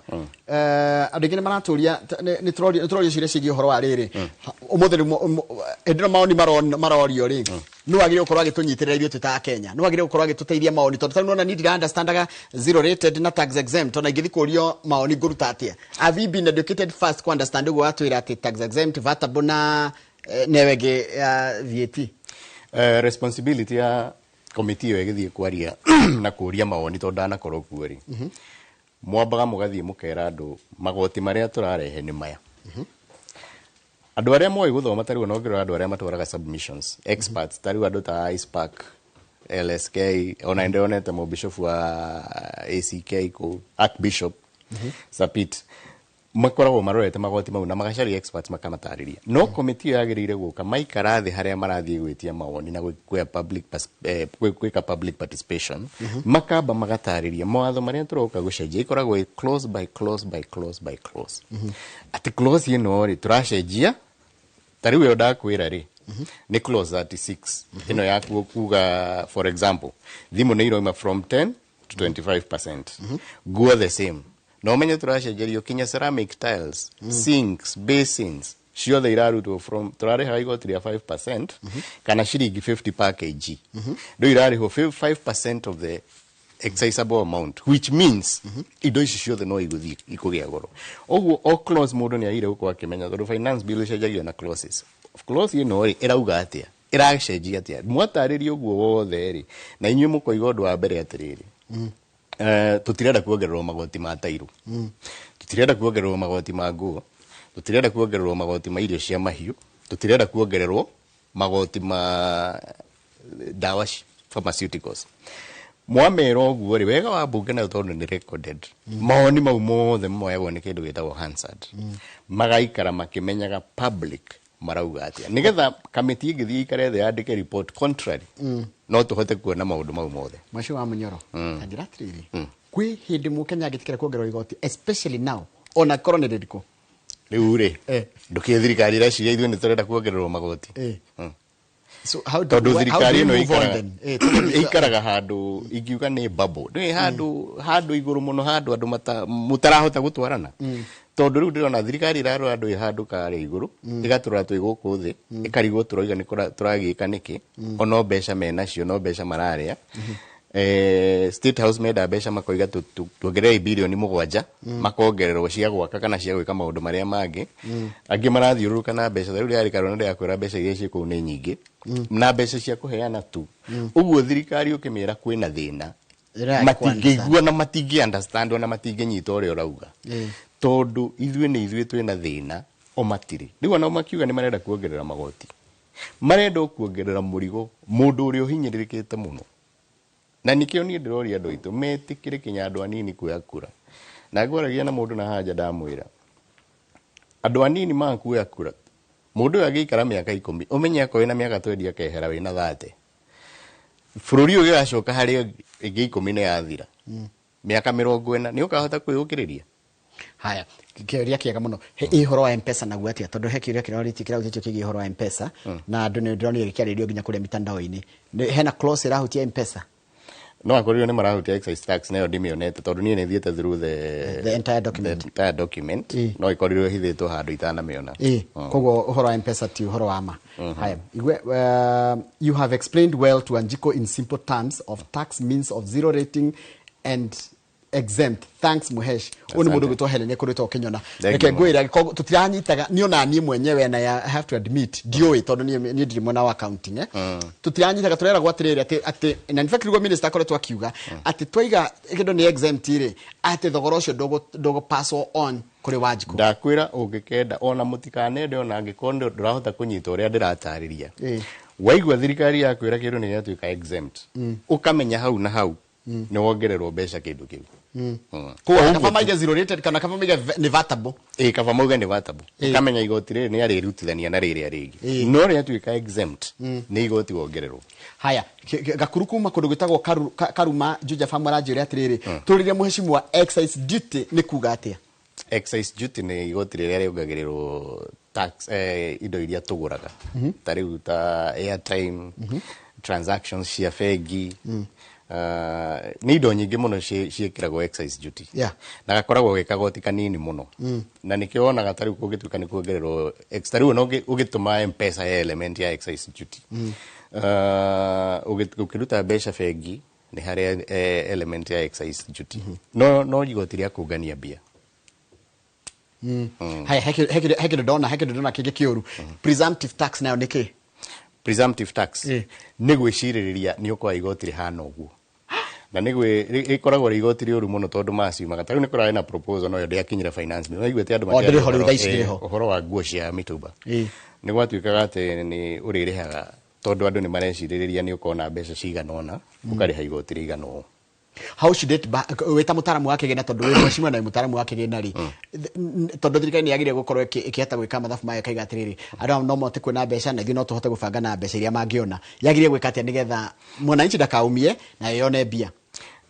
andũ aingĩ nĩ maratũria, nĩ tũrorio ciũria ciĩgiĩ ũhoro wa rĩrĩ ũmũthĩ. Rĩu hĩndĩ ĩno maoni marorio rĩ, nĩ wagĩrĩire gũkorwo agĩtũnyitĩrĩra ithuĩ twĩ ta Kenya, nĩ wagĩrĩire gũkorwo agĩtũteithia maoni, tondũ tarĩu nona niĩ ndira understandaga zero rated na tax exempt. Ona ingĩthiĩ kũrio maoni ngũruta atĩa? Have you been educated first ku understand ũguo watwĩra atĩ tax exempt, vatable na newe ĩngĩ ya VAT? Responsibility ya komiti ĩyo ĩgĩthiĩ kwaria na kũria mawoni, tondũ ndanakorwo kuo rĩ, mwambaga mũgathiĩ mũkera andũ magoti marĩa tũrarehe nĩ maya. Andũ arĩa moĩ gũthoma, tarĩu ona ũngĩrora andũ arĩa matwaraga submissions, experts, tarĩu andũ ta ICPAK, LSK, ona ndĩronete mũbishofu wa ACK kũu, Archbishop Sapit, makoragwo marorete magoti mau na magacaria experts makamatarĩria. No komiti ĩyo yagĩrĩire gũka maikara thĩ harĩa marathiĩ gwĩtia mawoni na gwĩka public participation, makamba magatarĩria mawatho marĩa tũroka gũcenjia. Ikoragwo ĩ clause by clause by clause by clause, atĩ clause ĩno rĩ tũracenjia. Ta rĩu ĩyo ndakwĩra rĩ, nĩ clause 36 ĩno ya kuga, for example, thimũ nĩ iroima from 10 to 25%, nguo the same, na ũmenye tũracenjerio kinya ceramic tiles, sinks, basins, ciothe irarutwo from tũrarĩhaga igoti rĩa 5% kana ciringi 50 per kg, rĩu irarĩhwo 5% of the excisable amount, which means indo ici ciothe no igũthiĩ ikũgĩa goro. Ũguo o clause mũndũ nĩ agire gũkorwo akĩmenya, tondũ finance bill ĩcenjagio na clauses. Clause ĩno rĩ ĩrauga atĩa, ĩracenjia atĩa, mwatarĩria ũguo wothe rĩ, na inyuĩ mũkoiga ũndũ wa mbere atĩrĩrĩ, tũtirenda kuongererwo magoti ma tairũ, tũtirenda kuongererwo magoti ma nguo, tũtirenda kuongererwo magoti ma irio cia mahiũ, tũtirenda kuongererwo magoti ma ndawa pharmaceuticals. Mwamera ũguo rĩ, wega wa mbunge nayo tondũ nĩ recorded, mawoni mau mothe moyagwo nĩ kĩndũ gĩtagwo Hansard, magaikara makĩmenyaga public marauga atĩa, nĩgetha kamĩtĩ ĩngĩthiĩ ikare thĩ yandĩke report contrary, no tũhote kuona maũndũ mau mothe. Mwaci wa Munyoro, tanjĩra atĩrĩrĩ, kwĩ hĩndĩ mũkenya angĩtĩkĩra kuongererwo igoti, especially now, ona korwo nĩ rĩrĩkũ? Rĩu rĩ, ndũkĩĩ thirikari ĩreciria ithuĩ nĩ tũrenda kuongererwo magoti. So how do, tondũ how do thirikari we ĩno move on ĩikaraga then? Tondũ ĩikaraga handũ ingiuga nĩ bubble, nĩ handũ igũrũ mũno, handũ andũ mũtarahota gũtwarana, tondũ rĩu ndĩrona thirikari ĩrarora andũ ĩ handũ karĩa igũrũ, ĩgatũrora twĩ gũkũ thĩ, ĩkarigwo tũroiga nĩ tũragĩka nĩkĩ, ono mbeca menacio, no mbeca mararĩa. State House menda mbeca, makoiga tuongerere 7 birioni, makongererwo cia gwaka kana cia gwĩka maũndũ marĩa mangĩ. Angĩ marathiũrũrũka na mbeca. Rĩu rĩarĩ karona ndĩrakwĩra mbeca iria ciĩ kũu nĩ nyingĩ na mbeca cia kũheana tu. Ũguo thirikari ũkĩmĩra kwĩna thĩna, Ĩrĩa matingĩigua na matingĩ understand, ona matingĩnyita ũrĩa ũrauga, tondũ ithuĩ nĩ ithuĩ twĩna thĩna, o matirĩ. Rĩu ona makiuga nĩ marenda kuongerera magoti, marenda o kuongerera mũrigo mũndũ ũrĩa ũhinyĩrĩrĩkĩte mũno. Na nĩkĩo niĩ ndĩroria andũ aitũ metĩkĩre kinya andũ anini kuoya kura. Na ngwaragia na mũndũ na haja, ndamwĩra andũ anini makuoya kura, mũndũ ũyũ angĩikara mĩaka 10, ũmenye akorwo wĩna mĩaka 20 akehera wĩna 30, bũrũri ũyũ ũgacoka harĩa ĩngĩ 10 nĩ yathira, mĩaka 40 nĩ ũkahota kwĩyũkĩrĩria. Haya, kĩũria kĩega mũno. Ĩ ũhoro wa Mpesa naguo atĩa? Tondũ he kĩũria kĩrorĩtio kĩrahutĩtio kĩgiĩ ũhoro wa Mpesa, na andũ nĩ ndĩronire gĩkĩarĩrĩrio nginya kũrĩa mitandao-inĩ. Hena clause ĩrahutia Mpesa? No akorirwo nĩ marahutia excise tax, nayo ndimĩonete tondũ niĩ nĩ thiĩte through the The entire document. The entire document. No ikorirwo ĩhithĩtwo handũ itanamĩona. Koguo ũhoro wa Mpesa ti ũhoro wa ma. Haya, igwe, you have explained well to Anjiko in simple terms of tax means of zero rating and exempt. Thanks, Muhesh. Ũyũ nĩ mũndũ Asante. gwĩtwo Helen nĩkũrĩtwo ũkĩnyona. Thank Reke you. ngwĩre, angĩkorwo tũtiranyitaga niĩ, ona niĩ mwenyewe, na I have to admit ndiũĩ tondũ niĩ ndirĩ mwena wa accounting, eh. Tũtiranyitaga, tũreragwo atĩrĩrĩ atĩ na in fact nĩguo minister akoretwo akiuga atĩ twaiga kĩndũ nĩ exempt rĩ, atĩ thogora ũcio ndũgũ pass on kũrĩ Wanjikũ. Ndakwĩra, ũngĩkenda ona mũtikanende, ona angĩkorwo ndũrahota kũnyita ũrĩa ndĩratarĩria, waigua thirikari yakwĩra kĩndũ nĩ gĩatuĩka exempt, ũkamenya hau na hau nĩ wongererwo mbeca kĩndũ kĩu. Koguo Ũguo kaba maige zero rated kana kaba maige nĩ vatable. Ĩ, kaba mauge nĩ vatable, ũkamenya igoti rĩrĩ nĩ arĩrutithania na rĩrĩa rĩngĩ, no rĩatuĩka exempt nĩ igoti wongererwo. Haya, gakuru kuma kũndũ gwĩtagwo Karuma Juja Farm aranjĩra atĩrĩrĩ, tũrĩrie mũhecimwa, excise duty nĩ kuga atĩa? Excise duty nĩ igoti rĩrĩa rĩongagĩrĩrwo tax, indo iria tũgũraga, ta rĩu ta airtime, transactions cia bengi, nĩ indo nyingĩ mũno ciĩkĩragwo excise duty. Na gakoragwo ge kagoti kanini mũno, na nĩkĩo wonaga ta rĩu kũngĩtuĩka nĩ kuongererwo ta rĩu ona ũgĩtũma Mpesa ya element ya excise duty, ũkĩruta mbeca bengi nĩ harĩ element ya excise duty, no igoti rĩa kũngania mbia. Haya, he kĩndũ ndona, he kĩndũ ndona kĩngĩ kĩũru. Presumptive tax nayo nĩ kĩ? Presumptive tax nĩ gwĩcirĩrĩria nĩ ũkoya igoti rĩhana ũguo, na nĩ rĩkoragwo rĩ igoti rĩũru mũno tondũ maciumaga ta rĩu nĩ kũrarĩ na proposal, no yo ndĩakinyire finance bill. Waiguĩte andũ O, ndĩrĩ ho makĩaria rĩu, thaa ici ndĩrĩ ho. Ũhoro wa nguo cia mĩtumba. Nĩ gwatuĩkaga atĩ nĩ ũrĩrĩhaga tondũ andũ nĩ marecirĩrĩria nĩ ũkona mbeca cigana ũna, ũkarĩha igoti rĩigana ũũ. How should it ba wĩ ta mũtaaramu wa kĩgĩna, tondũ wĩ mheshimiwa na wĩ mũtaaramu wa kĩgĩna rĩ, tondũ thirikari nĩ yagĩrĩire gũkorwo ĩkĩhota gwĩka mathabu mayo ĩkaiga atĩrĩrĩ, andũ aya no mahote kuona mbeca na ithuĩ no tũhote gũbanga na mbeca iria mangĩona, yagĩrĩire gwĩka atĩa nĩgetha mwananchi ndakaumie na yone mbia?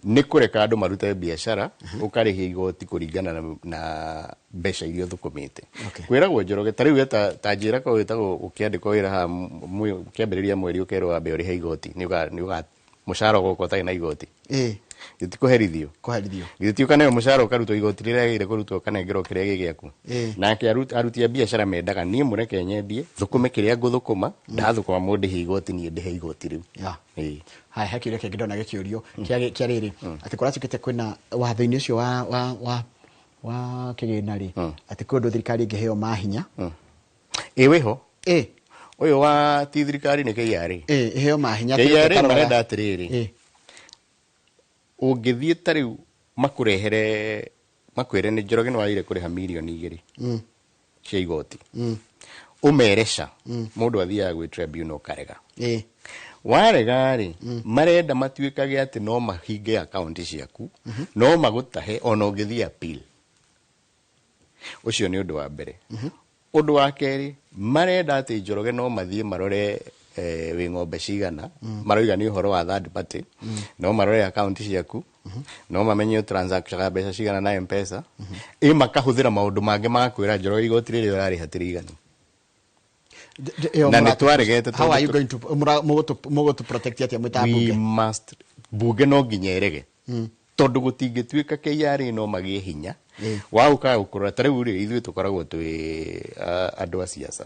Nĩ kũreka andũ marute biacara, ũkarĩhia igoti kũringana na mbeca iria ũthũkũmĩte. Kwĩragwo Njoroge, ta rĩu ta njĩra ko wĩtagwo ũkĩandĩkwo wĩra haha, ũkĩambĩrĩria mweri ũkerwo wambe ũrĩhe igoti, nĩ ũga mũcara ũgoka ũtarĩ na igoti. Gĩtikũherithio. Kũherithio. Githĩ ti ũkaneo mũcara, ũkarutwo igoti rĩrĩa rĩagĩrĩire kũrutwo, ũkanengerwo kĩrĩa gĩ gĩaku? Nake aruti a biacara mendaga niĩ mũreke nyendie, thũkũme kĩrĩa ngũthũkũma, ndathũkũma mũndĩhe igoti, niĩ ndĩhe igoti rĩu. Haya, he kĩũria kĩngĩ ndona gĩkĩũrio kĩa rĩrĩ, atĩ kũratuĩkĩte kwĩna watho-inĩ ũcio wa kĩgĩna rĩ, atĩ kwĩ ũndũ thirikari ĩngĩheo mahinya. Ĩ, wĩho. Ũyũ wa ti thirikari, nĩ KRA. Ĩheo mahinya atĩ KRA ĩkarora- marenda atĩrĩrĩ, ũngĩthiĩ ta rĩu makũrehere makwĩre nĩ Njoroge nĩ wagĩrĩire kũrĩha 2 mirioni cia igoti, ũmere ca, mũndũ athiaga gwĩ tribunal ũkarega. Warega rĩ, marenda matuĩkage atĩ no mahinge akaunti ciaku, no magũtahe ona ũngĩthiĩ appeal. Ũcio nĩ ũndũ wa mbere. Ũndũ wa kerĩ, marenda atĩ Njoroge no mathiĩ marore wĩ ng'ombe cigana, maroiga nĩ ũhoro wa third party, no marore akaunti ciaku, no mamenye ũtransactionaga mbeca cigana na Mpesa, ĩ makahũthĩra maũndũ mangĩ magakwĩra, Njoroge, igoti rĩrĩa ũrarĩha ti rĩiganu. Ĩyo Na nĩ twaregete. How are you going to mũgũtũ protect atĩa mwĩ ta We mbunge? must, bunge no nginya ĩrege tondũ gũtingĩtuĩka KRA no magĩe hinya wa gũkaga gũkũrora. Ta rĩu rĩ, ithuĩ tũkoragwo twĩ andũ a siasa,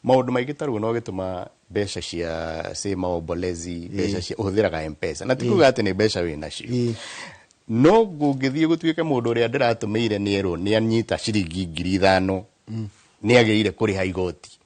maũndũ maingĩ ta rĩu no gĩtũma mbeca cia say maombolezi, mbeca cia ũhũthĩraga Mpesa, na ti kuga atĩ nĩ mbeca wĩ nacio, no kũngĩthiĩ gũtuĩke mũndũ ũrĩa ndĩratũmĩire nĩ erwo nĩ anyita ciringi 5,000, nĩ agĩrĩire kũrĩha igoti.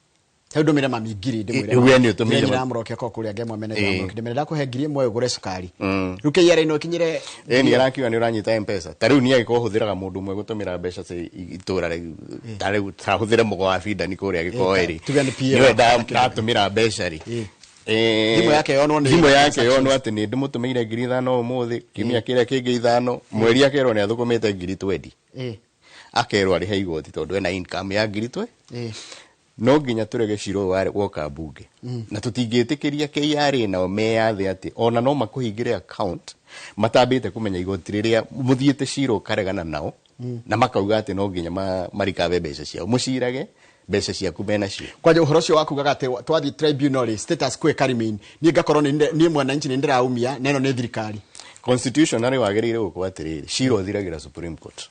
Rĩu ndũmĩre mami ngiri, ndĩmwĩre We nĩ ũtũmĩire nyina mũrokia ko kũrĩa ngemwa mene, ndĩmwĩre ndakũhe 1,000 ũgũre cukari. Rĩu KRA no ĩkinyĩre? Ĩ, nĩ arakiuga nĩ ũranyita Mpesa. Ta rĩu niĩ angĩkorwo hũthĩraga mũndũ ũmwe gũtũmĩra mbeca ci itũra rĩu, ta rĩu tahũthĩre mũgo wa bindani kũrĩa gĩkoĩ rĩ, Tuge nĩ PA. nĩwe ndatũmĩra mbeca rĩ, Thimũ yake yonwo nĩ thimũ yake yonwo atĩ nĩ ndĩmũtũmĩire 5,000 ũmũthĩ, kiumia kĩrĩa kĩngĩ 5,000, mweri akerwo nĩ athũkũmĩte 20,000, akerwo arĩhe igoti tondũ ena income ya ngiri twe. No nginya tũrege cira ũyũ woka mbunge, na tũtingĩtĩkĩria KRA nao meyathe atĩ ona no makũhingĩre account matambĩte kũmenya igoti rĩrĩa mũthiĩte cira ũkaregana nao, na makauga atĩ no nginya marikabe mbeca ciao. Mũcirage Mbeca ciaku menacio. Kwanja ũhoro ũcio wakugaga atĩ twathiĩ tribunal rĩ, status quo ĩka-remain, niĩ ngakorwo niĩ mwananchi nĩ ndĩraumia na ĩno nĩ thirikari. Constitutionally wagĩrĩire gũkorwo atĩrĩrĩ, cira ũthiragĩra Supreme Court.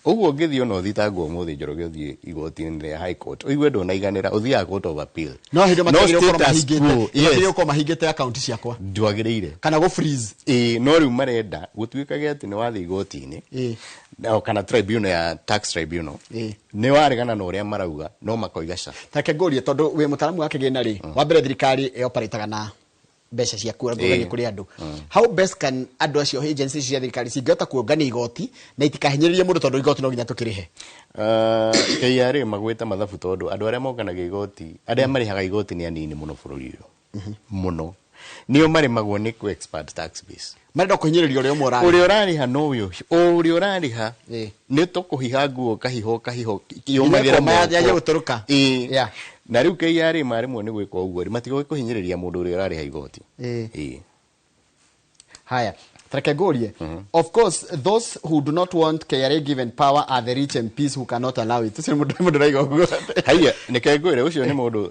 Ũguo ũngĩthiĩ ona ũthitangwo ũmũthĩ, Njoroge, ũthiĩ igoti-inĩ rĩa High Court, ũigue ndũnaiganĩra, ũthiaga Court of Appeal. No hĩndĩ No matiagĩrĩire gũkorwo status mahingĩte quo, yes. matiagĩrĩire gũkorwo mahingĩte akaunti ciakwa ndwagĩrĩire kana gũ freeze. Ĩĩ, no rĩu marenda gũtuĩkage atĩ nĩ wathiĩ igoti-inĩ kana tribunal ya tax tribunal, nĩ waregana na ũrĩa marauga, no makoiga ca. Take ngũrie, tondũ wĩ mũtaaramu wa kĩgĩna rĩ, wa mbere thirikari ĩoparĩtaga na mbeca cia kuongania kũrĩ andũ. How best can andũ acio, agencies cia thirikari, cingĩhota kuongania igoti na itikahinyĩrĩrie mũndũ, tondũ igoti no nginya tũkĩrĩhe? KRA magwĩte mathabu, tondũ andũ arĩa monganagia igoti, arĩa marĩhaga igoti nĩ anini mũno bũrũri ũyũ mũno, nĩo marĩmagwo nĩ kũ expand tax base. Marenda kũhinyĩrĩria ũrĩa ũmwe ũrarĩha. Ũrĩa ũrarĩha nowe ũcio, ũrĩa ũrarĩha nĩ tũkũhiha nguo, kahiho kahiho yũmagĩra ĩkũma moko. Yanjie gũtũrũka. Na rĩu KRA maremwo nĩ gwĩka ũguo rĩ, matigũĩ kũhinyĩrĩria mũndũ ũrĩa ũrarĩha igoti. Haya, tareke ngũrie. Of course, those who do not want KRA given power are the rich MPs who cannot allow it. Ũcio nĩ mũndũ ũraiga ũguo. Haiya, nĩke ngwĩre, ũcio nĩ mũndũ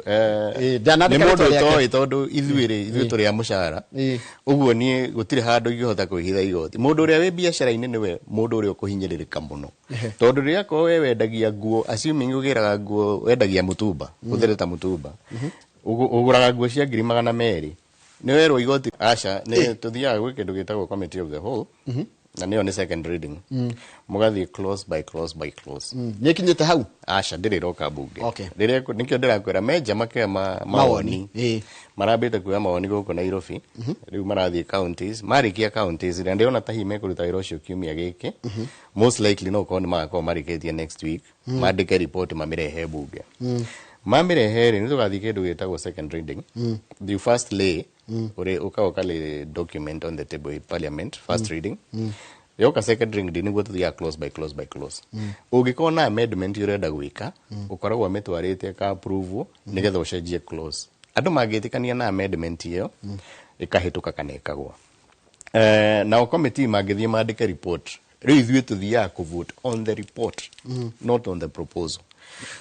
Ndanandĩka nĩ mũndũ rĩtwa rĩake. ũtoĩ, tondũ ithuĩ rĩ, ithuĩ tũrĩ a mũcara. Ũguo niĩ gũtirĩ handũ ingĩhota kwĩhitha igoti. Mũndũ ũrĩa wĩ biacara-inĩ nĩwe mũndũ ũrĩa ũkũhinyĩrĩrĩka mũno, tondũ rĩrĩa akorwo we wendagia nguo, assuming ũgĩraga nguo, wendagia mũtumba, ũthĩre ta mũtumba, ũgũraga nguo cia 200,000, nĩ werwo igoti aca. Nĩ tũthiaga gwĩ kĩndũ gĩtagwo committee of the whole, na nĩyo nĩ second reading, mũgathiĩ clause by clause by clause. Nĩ ĩkinyĩte hau? Aca, ndĩrĩ ĩroka mbunge. Okay. Rĩrĩa nĩkĩo ndĩrakwĩra menja makĩoya mawoni. Mawoni. Marambĩte kuoya mawoni gũkũ Nairobi, rĩu marathiĩ counties. Marĩkia counties, na ndĩrona ta hihi mekũruta wĩra ũcio kiumia gĩkĩ, most likely no ũkorwo nĩ magakorwo marĩkĩtie next week, mandĩke report, mamĩrehe mbunge. Mamĩrehe rĩ, nĩ tũgathiĩ kĩndũ gĩtagwo second reading. You first lay ũrĩ ũka lay document on the table in parliament, first reading. Yoka second reading, nĩguo tũthiaga clause by clause by clause. Ũngĩkorwo na amendment ũrenda gwĩka, ũkoragwo ũmĩtwarĩte ka approve nĩgetha ũcenjie clause. Andũ mangĩtĩkania na amendment ĩyo, ĩkahĩtũka kana ĩkagwa. Nao committee mangĩthiĩ mandĩke report, rĩu ithuĩ tũthiaga kũvote on the report, not on the proposal.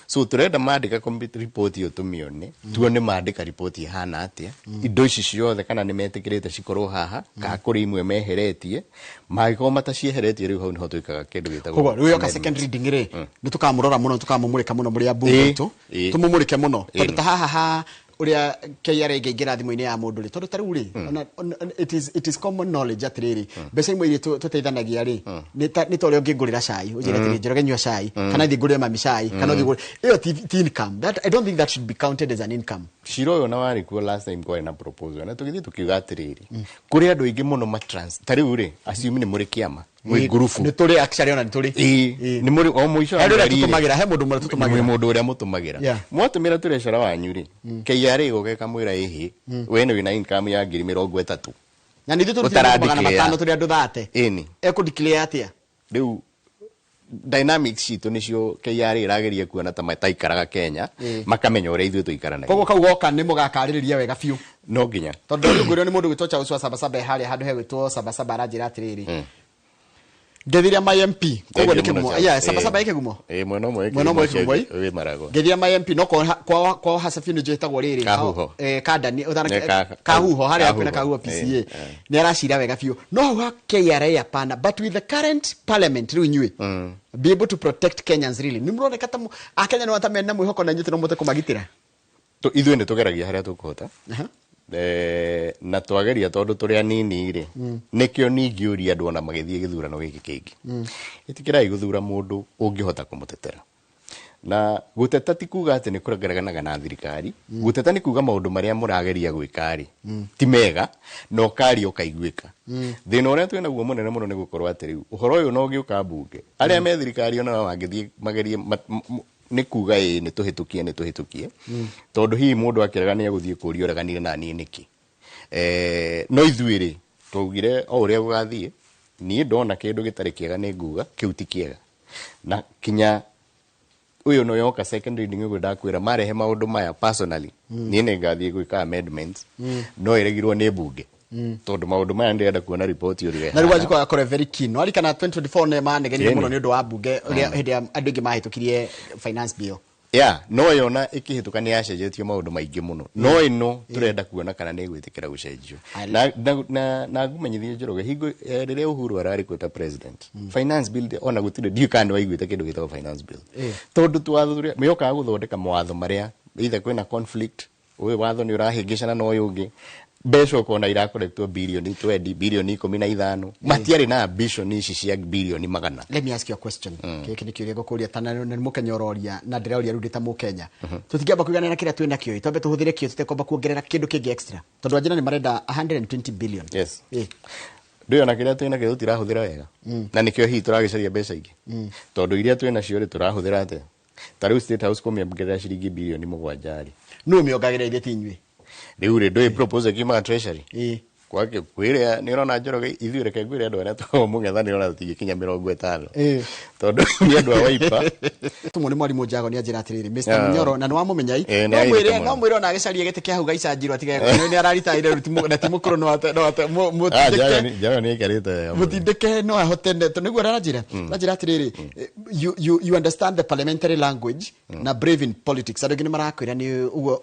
So tũrenda mandĩka committee report ĩyo tũmĩone, tuone mandĩka report ĩhana atĩa, indo ici ciothe kana nĩ metĩkĩrĩte cikorwo haha, kana kũrĩ imwe meheretie. Mangĩkorwo matacieheretie, rĩu hau nĩho twĩkaga kĩndũ gĩtagwo Koguo rĩu yoka amendments. Second reading rĩ, nĩ tũkamũrora mũno, tũkamũmũrĩka mũno mũrĩ ambunge aitũ. Tũmũmũrĩke mũno, tondũ ta haha ha ũrĩa KRA ĩngĩingĩra thimũ-inĩ ya mũndũ rĩ, tondũ ta rĩu rĩ, ona it is common knowledge atĩrĩrĩ, mbeca imwe iria tũteithanagia rĩ, nĩ ta ũrĩa ũngĩngũrĩra cai, ũnjĩre atĩrĩ, "Njoroge, nyua cai," kana thiĩ ngũrĩre mami cai, kana ũthiĩ ũgũre ĩyo ti income. That, I don't think that should be counted as an income. Cira ũyũ na warĩ kuo last time, kwarĩ na proposal na tũgĩthiĩ tũkiuga atĩrĩrĩ, kũrĩ andũ aingĩ mũno matrans, ta rĩu rĩ, assume nĩ mũrĩ kĩama, mwĩ ngurubu. Nĩ tũrĩ, actually, ona nĩ tũrĩ. Nĩ mũrĩ o mũico wa He ũrĩa mweri rĩ, tũtũmagĩra, he mũndũ ũmwe tũtũmagĩra. Mwĩ mũndũ ũrĩa mũtũmagĩra. Mwatũmĩra tũrecara wanyu rĩ, KRA ĩgoka ĩkamwĩra, ĩhĩ, we nĩ wĩna income ya 30,000. Na nĩ ithuĩ tũrutire magana Ũtara-declare. 500 tũrĩ andũ 30. Ĩni. Ekũ-declare atĩa? Rĩu dynamics citũ nĩcio KRA ĩrageria kuona ta mataikaraga Kenya, makamenya ũrĩa ithuĩ tũikaranagia. Koguo kau goka nĩ mũgakarĩrĩria wega biũ. No nginya. Tondũ rĩu ngwĩrwo nĩ mũndũ gwĩtwo Charles wa Sabasaba, harĩa handũ hegwĩtwo Sabasaba, aranjĩra atĩrĩrĩ, ngethira my MP, koguo nĩ Thengiũ mũno, kĩgumo. Charles. Yeah, Sabasaba ĩ kĩgumo. Ĩĩ, mwena ũmwe ĩ Mwena ũmwe ĩ kĩgumo, kĩgumo, ĩ. wĩ Maragwa. Ngethira my MP no kwao Hasafi nĩ njĩtagwo rĩrĩ. Kahuho. Kandani Nĩ Kahuho, harĩa hakuhĩ na Kahuho. Kahuho PCA, nĩ aracira wega biũ, no hau ha KRA hapana. But with the current parliament rĩu, inyuĩ be able to protect Kenyans really? Nĩ mũroneka ta akenya nĩ wata mena mwĩhoko na inyuĩ no mũhote kũmagitĩra? Ithuĩ nĩ tũgeragia harĩa tũkũhota. Na twageria, tondũ tũrĩ anini rĩ, nĩkĩo ningĩũria andũ ona magĩthiĩ gĩthurano gĩkĩ kĩngĩ, ĩtĩkĩrai gũthura mũndũ ũngĩhota kũmũtetera. Na gũteta ti kuga atĩ nĩ kũreganaga na thirikari. Gũteta nĩ kuga maũndũ marĩa mũrageria gwĩka rĩ ti mega, na ũkaria ũkaiguĩka. Thĩna ũrĩa twĩ naguo mũnene mũno nĩ gũkorwo atĩ rĩu ũhoro ũyũ no ũgĩũka mbunge, arĩa me thirikari ona no mangĩthiĩ magerie nĩ kuga ĩĩ, nĩ tũhĩtũkie, nĩ tũhĩtũkie, tondũ hihi mũndũ akĩrega nĩ egũthiĩ kũria, ũreganire na niĩ nĩkĩ? No ithuĩ rĩ, twaugire o ũrĩa gũgathiĩ, niĩ ndona kĩndũ gĩtarĩ kĩega nĩ nguga kĩu ti kĩega. Na kinya ũyũ no yoka second reading, ũguo ndakwĩra, marehe maũndũ maya, personally niĩ nĩ ngathiĩ gwĩka amendments, no ĩregirwo nĩ mbunge, tondũ maũndũ maya ndĩrenda kuona riboti ũrĩa Na rĩu ĩhana. Wanjikũ agakorwo very keen. Warikana 2024 nĩ manegenire Ĩni. mũno nĩ ũndũ wa mbunge, ũrĩa hĩndĩ ya andũ aingĩ mahĩtũkirie finance bill. Ya, no yona ĩkĩhĩtũka nĩ yacenjetio maũndũ maingĩ mũno, no ĩno tũrenda kuona kana nĩ ĩgwĩtĩkĩra gũcenjio. Na ngũmenyithie, Njoroge, hingo rĩrĩa Uhuru ararĩ kuo ta president, finance bill ona gũtirĩ, ndiũĩ kana nĩ waiguĩte kĩndũ gĩtagwo finance bill, tondũ twatho tũrĩa yokaga gũthondeka mawatho marĩa either kwĩna conflict, ũyũ watho nĩ ũrahĩngĩcana na ũyũ ũngĩ, mbeca ũkona irakorektwo birioni 20, birioni 15, matiarĩ na ambition ici cia birioni magana. Let me ask you a question. Gĩkĩ nĩ kĩũria ngũkũria ta na nĩ mũkenya ũroria, na ndĩroria rĩu ndĩ ta mũkenya. Tũtingĩamba kũiganĩra kĩrĩa twĩ nakĩo, twambe tũhũthĩre kĩo tũtekwamba kuongerera kĩndũ kĩngĩ extra, tondũ anjĩra nĩ marenda 120 billion. Yes. Ndũĩ ona kĩrĩa twĩ nakĩo tũtirahũthĩra wega, na nĩkĩo hihi tũragĩcaria mbeca ingĩ, tondũ iria twĩ nacio rĩ, tũrahũthĩra atĩa? Ta rĩu State House kũmĩongerera ciringi birioni 7 rĩ, Nũ mĩongagĩrĩra ithe ti inyuĩ? Rĩu rĩ, ndũĩ proposal kiumaga Treasury. Gwake kwĩrĩa nĩ ũrona, Njoroge, ithuĩ, reke ngwĩre, andũ arĩa tũkoragwo mũng'ethanĩro na tũtingĩkinya 50, tondũ nĩ andũ a Wiper. Tũmwo nĩ mwarimũ Njago, nĩ anjĩra atĩrĩrĩ, Mr. Munyoro, na nĩ wamũmenya. Nĩ No airĩte mwĩre mũno. No mwĩre ona agĩcaria gĩtĩ kĩa hau gaicanjirwo atige nĩ araritaire rĩu, na ti mũkũrũ, no ate no ate Ah, Njago mũtindĩke. Njago nĩ aikarĩte wega mũno. Mũtindĩke no ahote nĩguo aranjĩra atĩrĩrĩ, you understand the parliamentary language na brave in politics. Andũ aingĩ nĩ marakwĩra nĩ ũguo,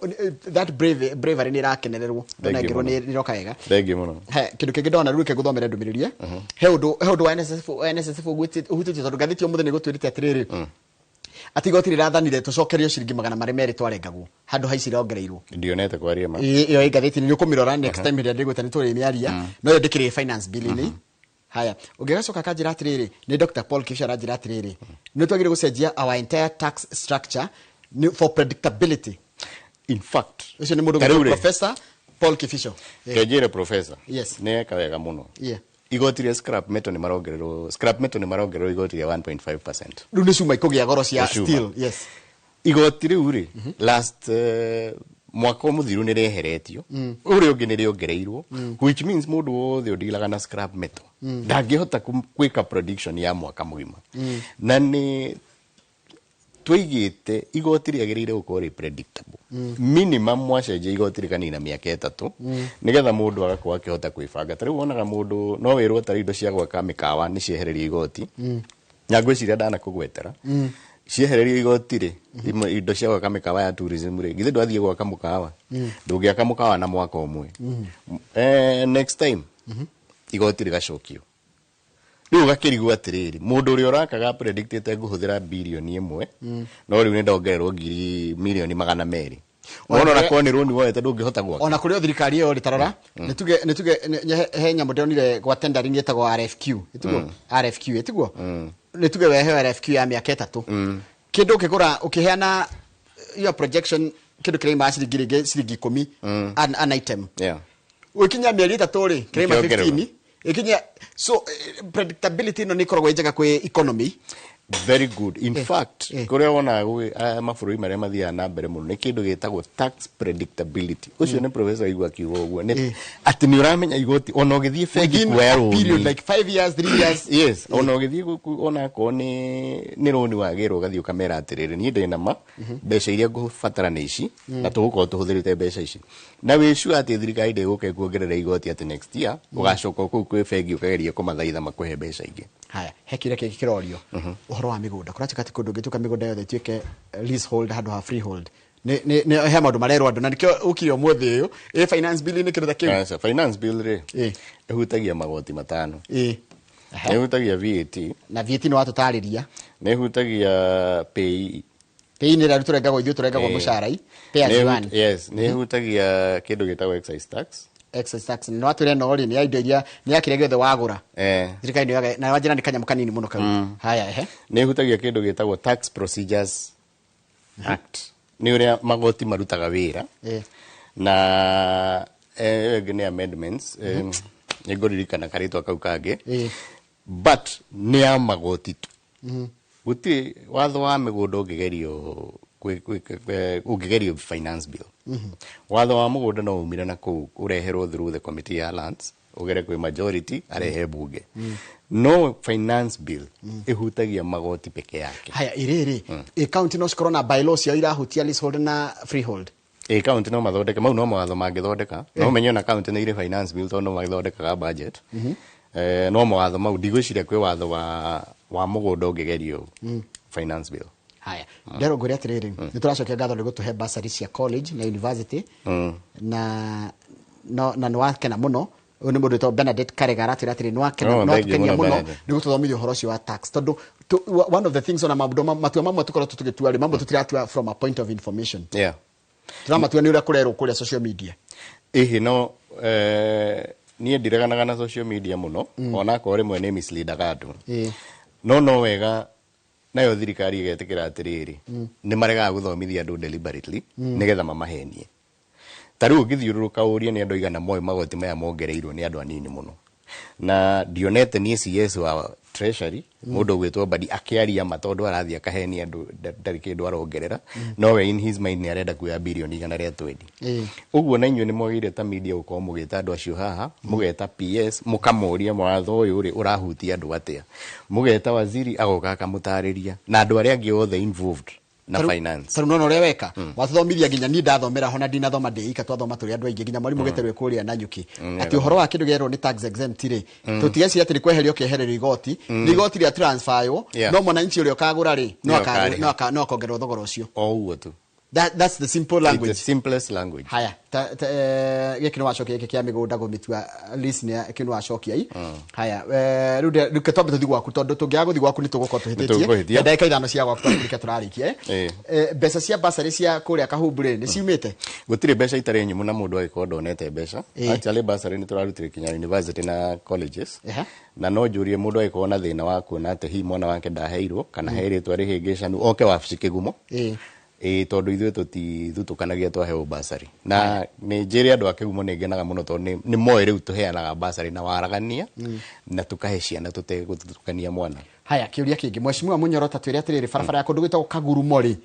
that bravery nĩ ĩrakenererwo. Thank you Ndona mũno. nĩ ĩroka wega. Thank you mũno. He kĩndũ kĩngĩ ndona rĩu, reke ngũthomere ndũmĩrĩri. He ũndũ wa NSSF, wa NSSF ũhutĩtie, tondũ ngathĩti ũmũthĩ nĩ gũtwĩrĩte atĩrĩrĩ, atĩ igoti rĩrathanire tũcokerio ciringi 200 twarengagwo handũ ha ici irongereirwo. Ndionete kwaria ma. Ĩyo ĩ ngathĩti-inĩ, nĩ ũkũmĩrora next time ĩrĩa ndĩgwĩta nĩ tũrĩmĩaria, no ĩyo ndĩkĩrĩ finance bill-inĩ. Haya, ũngĩgacoka akanjĩra atĩrĩrĩ, nĩ Dr. Paul Kisha aranjĩra atĩrĩrĩ, nĩ twagĩrĩire gũcenjia our entire tax structure for predictability. In fact, Ũcio nĩ mũndũ ta rĩu gwĩtwo rĩ, Professor Paul Kibicho. Kenjĩre professor nĩ eka wega mũno. Igoti rĩa scrap metal nĩ marongererwo, scrap metal nĩ marongererwo igoti rĩa 1.5%. Rĩu nĩ cuma ikũgĩa goro cia Nĩ cuma. steel, yes. Igoti rĩu rĩ, last mwaka mũthiru nĩ rĩeheretio, ũrĩa ũngĩ nĩ rĩongereirwo, which means mũndũ wothe ũndilaga na scrap metal ndangĩhota gwĩka prediction ya mwaka mũgima. Na nĩ tũigĩte igoti rĩagĩrĩire gũkorwo rĩ predictable, minimum mwacenjia igoti rĩkanina mĩaka 3, nĩgetha mũndũ agakorwo akĩhota kwĩbanga. Ta rĩu wonaga mũndũ no wĩrwo ta rĩu indo cia gwaka mĩkawa nĩ ciehererio igoti, na ngwĩciria ndanakũgwetera ciehererio igoti rĩ, imwe indo cia gwaka mĩkawa ya tourism rĩ, githĩ ndwathiĩ gwaka mũkawa, ndũngĩaka mũkawa na mwaka ũmwe? Next time igoti rĩgacokio. Rĩu ũgakĩrigwo atĩrĩrĩ, mũndũ ũrĩa ũrakaga predictĩte ngũhũthĩra birioni 1, no rĩu nĩ ndongererwo ngiri mirioni 200. Wona ona korwo nĩ rũni woete, ndũngĩhota gwaka. Ona kũrĩ o thirikari ĩyo rĩ, tarora, nĩ tuge he nyamũ ndĩronire gwa tendering ĩtagwo RFQ, ĩtiguo RFQ, ĩtiguo nĩ tuge weheo RFQ ya mĩaka 3, kĩndũ ũkĩgũra ũkĩheana your projection, kĩndũ kĩraima ciringi rĩngĩ ciringi 10 an item, ũgĩkinya mĩeri 3 rĩ, kĩraima Nĩkĩongererwo. 15 ĩkinya. So predictability ĩno nĩ ĩkoragwo ĩ njega kwĩ economy. Very good. In fact, kũrĩa wonaga aya mabũrũri marĩa mathiaga na mbere mũno nĩ kĩndũ gĩtagwo tax predictability. Ũcio nĩ professor igua akiuga ũguo, nĩ atĩ nĩ ũramenya igoti ona ũgĩthiĩ bengi Within kuoya a period rũni. like 5 years, 3 years. Yes, ona ũgĩthiĩ ona akorwo nĩ rũni wagĩrwo, ũgathiĩ ũkamera atĩrĩrĩ, niĩ ndĩ na ma mbeca iria ngũbatara nĩ ici, na tũgũkorwo tũhũthĩrĩte mbeca ici, na wĩ sure atĩ thirikari ndĩgũka ĩkuongerera igoti atĩ next year ũgacoka o kũu kwĩ bengi ũkageria kũmathaitha makũhe mbeca ingĩ. Haya, he kĩũria kĩngĩ kĩrorio, ũhoro wa mĩgũnda. Kũratuĩka atĩ kũndũ ũngĩtuĩka mĩgũnda yothe ĩtuĩke leasehold handũ ha freehold. Nĩ he maũndũ marerwo andũ, na nĩkĩo ũkire ũmũthĩ ũyũ ĩ finance bill nĩ kĩndũ ta kĩu. Aca, finance bill rĩ, ĩhutagia magoti matano. Nĩ ĩhutagia VAT. Na VAT nĩ watũtarĩria. Nĩ ĩhutagia PAYE. PAYE nĩ ĩrĩa tũrengagwo ithuĩ, tũrengagwo mũcara-i, pay as you earn. Yes, nĩ ĩhutagia kĩndũ gĩtagwo excise tax. Excise tax nĩ watwĩra no rĩ, nĩ ya indo iria, nĩ ya kĩrĩa gĩothe wagũra. Thirikari nĩ yoyaga, na wanjĩra nĩ kanyamũ kanini mũno kau. Haya, ehe. Nĩ ĩhutagia kĩndũ gĩtagwo Tax Procedures Act, nĩ ũrĩa magoti marutaga wĩra. Na ĩyo ĩngĩ nĩ amendments, nĩ ngũririkana karĩtwa kau kangĩ, but nĩ ya magoti tu. Gũtirĩ watho wa mĩgũnda ũngĩgerio ũngĩgerio finance bill. Watho wa mũgũnda no umire na kũu ũreherwo through the committee ya lands, ũgere kwĩ majority, arehe bunge. No finance bill ĩhutagia magoti peke yake. Haya, ĩrĩrĩ ĩ county no cikorwo na bylaws ciao irahutia leasehold na freehold? Ĩ, county no mathondeke mau, no mawatho mangĩthondeka. No ũmenye ona county nĩ irĩ finance bill tondũ no mathondekaga budget. No mawatho mau, ndigwĩciria kwĩ watho wa mũgũnda ũngĩgerio finance bill. Haya, nderwo ngwĩre atĩrĩrĩ, nĩ tũracokia ngatho nĩ gũtũhe bursary cia college na university, na no na nĩ wakena mũno. Ũyũ nĩ mũndũ wĩtagwo Bernadette Karega, aratwĩra atĩrĩ nĩ wakena, Oh, nĩ thank you watũkenia mũno, mũno Bernadette. nĩ gũtũthomithia ũhoro ũcio wa tax, tondũ one of the things, ona maũndũ matua mamwe tũkoretwo tũgĩtua rĩ, mamwe tũtiratua from a point of information. Tũramatua nĩ ũrĩa kũrerwo kũrĩa social media. Ĩhĩ, no niĩ ndireganaga na social media mũno, onakorwo rĩmwe nĩ misleadaga andũ. No wega nayo thirikari ĩgetĩkĩra atĩrĩrĩ, nĩ maregaga gũthomithia andũ deliberately nĩgetha mamahenie. Ta rĩu ũngĩthiũrũrũka ũrie nĩ andũ aigana moĩ magoti maya mongereirwo, nĩ andũ anini mũno. Na ndionete niĩ CS wa Treasury, mũndũ ũgwĩtwo Mbadi, akĩaria ma, tondũ arathiĩ akahenia andũ ndarĩ kĩndũ arongerera, no we in his mind nĩ arenda kuoya birioni 120. Ũguo na inyuĩ nĩ mwagĩrĩire ta media gũkorwo mũgĩta andũ acio haha, mũgeta PS, mũkamoria watho ũyũ rĩ ũrahutia andũ atĩa, mũgeta waziri agoka akamũtarĩria na andũ arĩa angĩ othe involved na finance. Tarĩu nona ũrĩa weka watũthomithia, nginya niĩ ndathomera ho na ndinathoma ndĩ ika, twathoma tũrĩ andũ aingĩ, nginya mwarimũ gĩterwo kũrĩa Nanyuki, atĩ ũhoro wa kĩndũ gĩerwo nĩ tax exempt rĩ, tũtigeciria atĩ nĩ kweherio kĩehererio igoti, nĩ igoti rĩa transferwo, no mwananchi ũrĩa ũkagũra rĩ, no Nĩwe ũkarĩha. No akongererwo thogora ũcio. O ũguo tu. That's the simple It's the language. simplest language. Haya, gĩkĩ nĩ wacokia, gĩkĩ kĩa mĩgũnda gũmĩtua lease nĩ kĩu nĩ wacokia i. Haya, rĩu reke twambe tũthiĩ gwaku, tondũ tũngĩaga gũthiĩ gwaku nĩ tũgũkorwo tũhĩtĩtie. Tũkũhĩtia. Ndagĩka 5 cia gwaku, tondũ nĩkĩo tũrarĩkia, eh. Mbeca cia bursary cia kũrĩa Kahumbu rĩ, nĩ ciumĩte? Gũtirĩ mbeca itarĩ nyumu, na mũndũ agĩkorwo ndonete mbeca. Actually, bursary nĩ tũrarutire kinya university na colleges. Na no njũrie mũndũ agĩkorwo na thĩna wa kuona atĩ hihi mwana wake ndaheirwo kana he rĩtwa rĩhĩngĩcanu, oke wabici Kĩgumo. Ĩĩ, tondũ ithuĩ tũtithutũkanagia twaheo bursary. Na nĩ njĩre andũ a Kĩgumo nĩ ngenaga mũno, tondũ nĩ moĩ rĩu tũheanaga bursary na waragania na tũkahe ciana tũtegũthutũkania mwana. Haya, kĩũria kĩngĩ, Mheshimiwa Mũnyoro, ta twĩre atĩrĩrĩ, barabara ya kũndũ gwĩtagwo Kagurumo rĩ,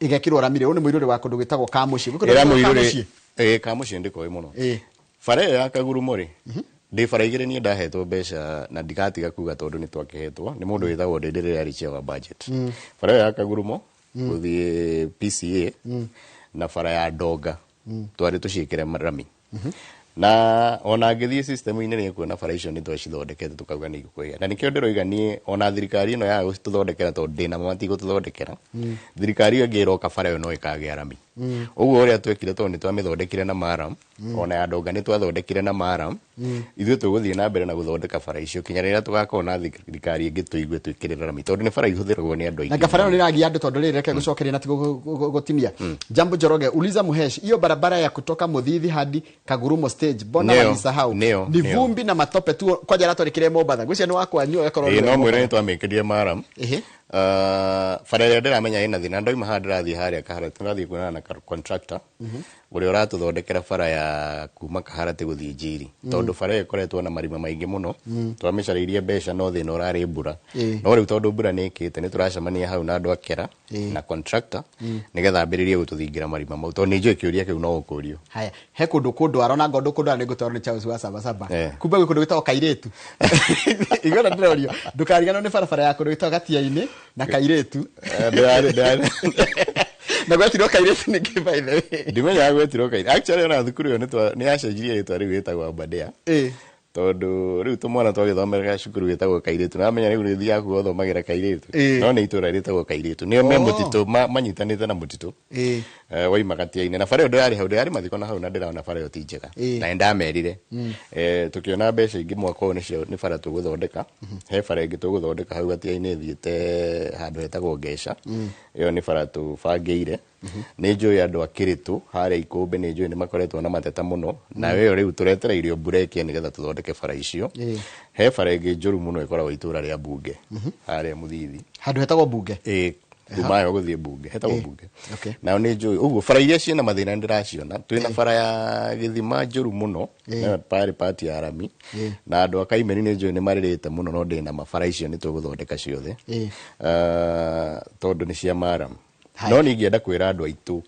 ĩgekĩrwo rami rĩ? Ũyũ nĩ mũirũrĩ wa kũndũ gwĩtagwo Kamũciĩ. Gwĩ kũndũ Ĩra gwĩtagwo mũirũrĩ. Kamũciĩ? Ĩĩ, Kamũciĩ ndĩkoĩ mũno. Bara ĩyo ya Kagurumo rĩ, ndĩ bara igĩrĩ niĩ ndahetwo mbeca, na ndigatiga kuga tondũ nĩ twakĩhetwo nĩ mũndũ wĩtagwo Ndĩndĩ rĩrĩa arĩ chair wa budget. Bara ĩyo ya Kagurumo gũthiĩ PCA na bara ya Ndonga twarĩ tũciĩkĩre rami, na ona ngĩthiĩ system-inĩ nĩ kuona bara icio nĩ twacithondekete, tũkauga nĩ igũkũgĩa. Na nĩkĩo ndĩroiga niĩ ona thirikari ĩno yaga gũtũthondekera, tondũ ndĩna ma matigũtũthondekera, thirikari ĩyo ĩngĩ ĩroka bara ĩyo no ĩkagĩa rami. Ũguo ũrĩa twekire, tondũ nĩ twamĩthondekire na maram, ona ya Ndonga nĩ twathondekire na maram, ithuĩ tũgũthiĩ na mbere na gũthondeka bara icio kinya rĩrĩa tũgakorwo na thirikari ĩngĩ tũigue twĩkĩrĩre rami, tondũ nĩ bara ihũthĩragwo nĩ andũ Na aingĩ. ngabara ĩno nĩ ĩragia andũ, tondũ rĩrĩ, reke gũcokeria na gũtinia. Jambo Njoroge, uliza Muhesh, hiyo barabara ya kutoka Muthithi hadi Kagurumo stage, mbona Nĩyo, walisahau? nĩyo, Ni nĩyo. vumbi na matope tu. Kwanja aratwarĩkĩre Mombatha, ngwĩciria nĩ wakwanyu agakorwo Ĩĩ, nĩwe no mwĩre Mombatha. nĩ twamĩkĩrire maram. Bara ĩrĩa ndĩramenya ĩna thĩna, ndoima haha ndĩrathiĩ harĩa Kaharati, ndĩrathiĩ kuonana na contractor ũrĩa ũratũthondekera bara ya kuma Kaharati gũthiĩ Njiri, tondũ bara ĩyo ĩkoretwo na marima maingĩ mũno. Twamĩcarĩirie mbeca, no thĩna ũrarĩ mbura. No rĩu tondũ mbura nĩ ĩkĩte, nĩ tũracemania hau na andũ a Kera na contractor nĩgetha ambĩrĩrie gũtũthingira marima mau, tondũ nĩ njũĩ kĩũria kĩu no ũkũrio. Haya, he kũndũ kũndwara ona ngondo kũndwara nĩ ngũtwarwo nĩ Charles wa Sabasaba. Kumbe gwĩ kũndũ gwĩtagwo Kairĩtu. Igona ndĩrorio ndũkariganwo nĩ barabara ya kũndũ gwĩtagwo Gatia-inĩ na Kairĩtu. Na gwetirwo Kairĩtu nĩkĩ, by the way? Ndimenyaga gwetirwo Kairĩtu. Actually, ona thukuru ĩyo nĩ yacenjirie rĩtwa, rĩu ĩtagwo Aberdare, tondũ rĩu tũmwana twagĩthomera cukuru gĩtagwo Kairĩtu, namenya rĩu rĩthiaga kuo thomagĩra Kairĩtu. No nĩ itũra rĩtagwo Kairĩtu, nĩo me mũtitũ, manyitanĩte na mũtitũ. Waima Gatia-inĩ na bara ĩyo ndĩrarĩ hau, ndĩrarĩ mathiko na hau, na ndĩrona bara ĩyo ti njega. Na nĩndamerire, tũkĩona mbeca ingĩ mwaka ũyũ nĩcio nĩ bara tũgũthondeka. He bara ĩngĩ tũgũthondeka hau Gatia-inĩ ĩthiĩte handũ hetagwo Ngeca. Ĩyo nĩ bara tũbangĩire. Nĩ njũĩ andũ a Kĩrĩtũ harĩa Ikũmbĩ, nĩ njũĩ nĩ makoretwo na mateta mũno na ĩyo. Rĩu tũretereirio mbura ĩkĩe nĩgetha tũthondeke bara icio. He bara ĩngĩ njũru mũno ĩkoragwo itũra rĩa Bunge harĩa Mũthithi. Handũ hetagwo Bunge? Ĩĩ, kuma yo gũthiĩ Bunge hetagwo Bunge. Nao nĩ njũĩ ũguo bara iria ciĩna mathĩna nĩ ndĩraciona. Twĩna bara ya Gĩthima njũru mũno, nayo parĩ pati ya rami, na andũ a Kaimeni nĩ njũĩ nĩ marĩrĩte mũno, no ndĩna mabara icio nĩ tũgũthondeka ciothe. Tondũ nĩ cia maram. Haya. No nĩ ingĩenda kwĩra andũ aitũ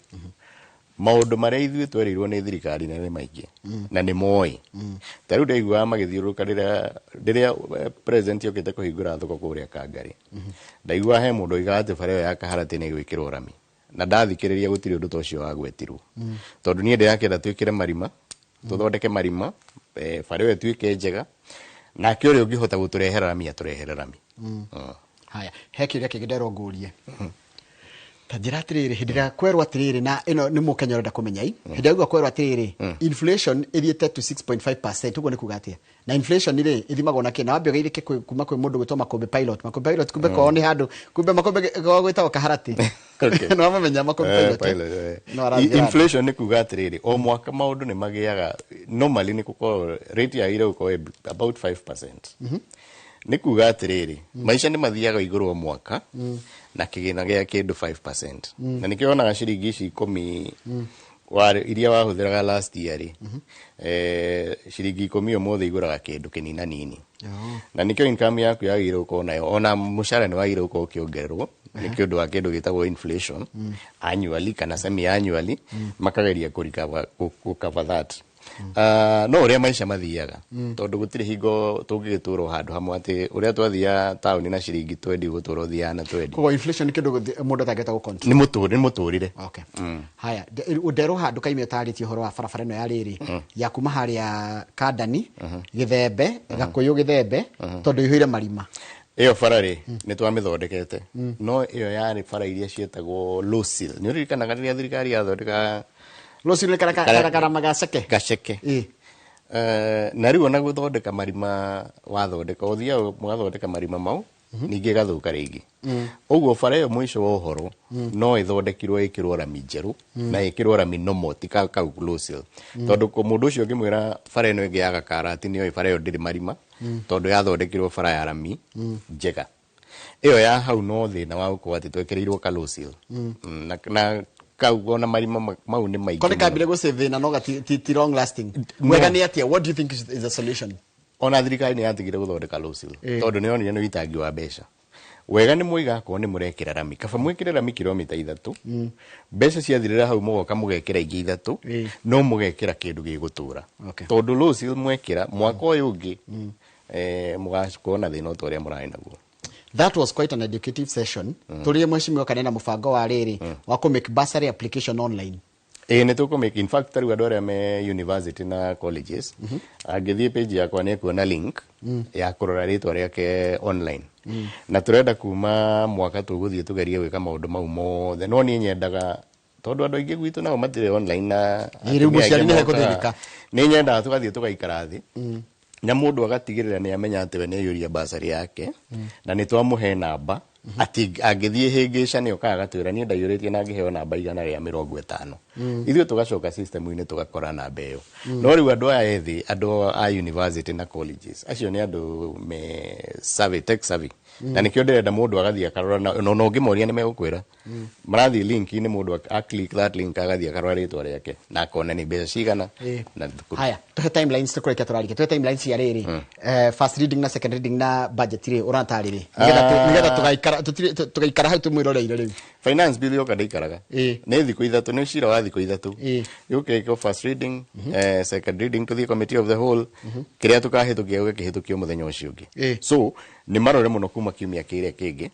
maũndũ marĩa ithuĩ twerirwo nĩ thirikari nĩ maingĩ na nĩ moĩ. Ta rĩu ndaiguaga magĩthiũrũrũka rĩrĩa president okĩte kũhingũra thoko kũrĩa Kangarĩ, ndaiguaga he mũndũ oigaga atĩ bara ĩyo ya Kaharatĩ nĩ ĩgwĩkĩrwo rami, na ndathikĩrĩria gũtirĩ ũndũ ta ũcio wagwetirwo, tondũ niĩ ndĩrakĩenda twĩkĩre marima, tũthondeke marima, bara ĩyo ĩtuĩke njega, nake ũrĩa ũngĩhota gũtũrehera rami atũrehere rami. Haya, he kĩũria kĩngĩ nderwo ngũrie. Ta njĩra atĩrĩrĩ, hĩndĩ ĩrĩa kwerwo atĩrĩrĩ, na ĩno nĩ mũkenya ũrenda kũmenya i hĩndĩ ĩrĩa kwerwo atĩrĩrĩ, inflation ĩthiĩte to 6.5%, ũguo nĩ kuga atĩa? Na inflation rĩ, ĩthimagwo na kĩ? Na wambe ũgeithĩke kuma kwĩ mũndũ gwĩtwo Makũmbĩ Pilot. Makũmbĩ Pilot, kumbe kwao nĩ handũ, kumbe Makũmbĩ kwao gwĩtagwo Kaharati. Okay. No wamamenya Makũmbĩ Pilot, eh? Pilot, eh. No arathiĩ Inflation nĩ kuga atĩrĩrĩ, o mwaka maũndũ nĩ magĩaga. Normally nĩ gũkorwo rate yagĩrĩire gũkorwo ĩ about 5%. Nĩ kuga atĩrĩrĩ, maica nĩ mathiaga igũrũ o mwaka na kĩgĩna gĩa kĩndũ 5%, na nĩkĩo wonaga ciringi ici 10 iria wahũthĩraga last year rĩ, ciringi 10 ũmũthĩ igũraga kĩndũ kĩnina nini. Na nĩkĩo income yaku yagĩrĩire gũkorwo nayo, ona mũcara nĩ wagĩrĩire gũkorwo ũkĩongererwo nĩ kĩũndũ wa kĩndũ gĩtagwo inflation annually kana semi annually, makageria kũ recover that. No ũrĩa maica mathiaga, tondũ gũtirĩ hingo tũngĩgĩtũra o handũ hamwe atĩ ũrĩa twathiaga taũni na ciringi 20 gũtũra ũthiaga na 20. Koguo inflation nĩ kĩndũ mũndũ atangĩhota gũ-control. Nĩ mũtũrĩre. Okay. Haya, nderwo handũ kaime ũtarĩtie ũhoro wa barabara ĩno ya rĩrĩ ya kuma harĩa Kandani Gĩthembe, Gakũyũ Gĩthembe, tondũ ĩihũire marima. Ĩyo bara rĩ, nĩ twamĩthondekete, no ĩyo yarĩ bara iria ciĩtagwo low seal. Nĩ ũririkanaga rĩrĩa thirikari yathondeka Rũciũ nĩ karama gaceke. Gaceke. Na rĩu ona gũthondeka marima, wathondeka, ũthiaga mũgathondeka marima mau, ningĩ ĩgathũka rĩngĩ. Ũguo bara ĩyo mũico wa ũhoro no ĩthondekirwo ĩkĩrwo rami njerũ na ĩkĩrwo rami normal, ti kau low seal, tondũ mũndũ ũcio ũngĩmwĩra bara ĩno ĩngĩ ya Gakarati nĩoĩ bara ĩyo ndĩrĩ marima, tondũ yathondekirwo bara ya rami njega. Ĩyo ya hau no thĩna wa gũkorwo atĩ twekĩrĩirwo ka low seal. Na kau ona marima mau nĩ maingĩ Ko nĩ mũno. kambire gũ thĩna no gati ti long lasting. No. Wega nĩ atĩa? What do you think is the solution? Ona thirikari nĩ yatigire gũthondeka low seal, tondũ nĩ yonire nĩ ũitangi wa mbeca. Wega nĩ mwaiga akorwo nĩ mũrekĩra rami, kaba mwĩkĩre rami kilomita 3, mbeca ciathirĩra hau mũgoka mũgekĩra ingĩ 3, no mũgekĩra kĩndũ gĩgũtũra. Tondũ low seal mwekĩra mwaka ũyũ ũngĩ, mũgakorwo na thĩna o ta ũrĩa mũrarĩ naguo. That was quite an educative session. Tũrĩe mheshimiwa kanena mũbango wa rĩrĩ wa kũ make bursary application online. Ĩĩ, nĩ tũkũ in fact tarĩu andũ arĩa me university na colleges, angĩthiĩ page yakwa nĩ ekuona link ya kũrora rĩtwa rĩake online. Na tũrenda kuma mwaka tũgũthiĩ tũgerie gwĩka maũndũ mau mothe, no niĩ nyendaga, tondũ andũ aingĩ gwitũ nao matirĩ online na Ĩĩ, rĩu atumia mũciari aingĩ nĩ mokaga. hekũthĩnĩka. Nĩ nyendaga tũgathiĩ tũgaikara thĩ na mũndũ agatigĩrĩra nĩ amenya atĩ we nĩ aiyũria basarĩ yake na nĩ twamũhe namba, atĩ angĩthiĩ hĩngĩca nĩ okaga agatwĩra, "Niĩ ndaiyũrĩtie na ngĩheo namba 150." Ithuĩ tũgacoka system-inĩ tũgakora namba ĩyo. No rĩu andũ aya ethĩ, andũ a university na colleges, acio nĩ andũ me savvy, tech savvy, na nĩkĩo ndĩrenda mũndũ agathiĩ akarora, na ona ũngĩmoria nĩ megũkwĩra marathiĩ link-inĩ, mũndũ a click that link agathiĩ akarora rĩtwa rĩake na akona nĩ mbeca cigana na thukuru. Haya, tuhe timelines, tũkũrĩkia tũrarĩkia, tuhe timelines cia rĩrĩ, first reading na second reading na budget rĩ, ũratarĩrĩ nĩgetha tũgaikara tũgaikara hau tũmwĩroreire rĩu. Finance bill yoka ndĩikaraga. Nĩ thikũ 3, nĩ cira wa thikũ 3. Yũke first reading, second reading, tũthiĩ committee of the whole, kĩrĩa tũkahĩtũkia gũgĩkĩhĩtũkio mũthenya ũcio ũngĩ. So nĩ marore mũno kuma kiumia kĩrĩa kĩngĩ,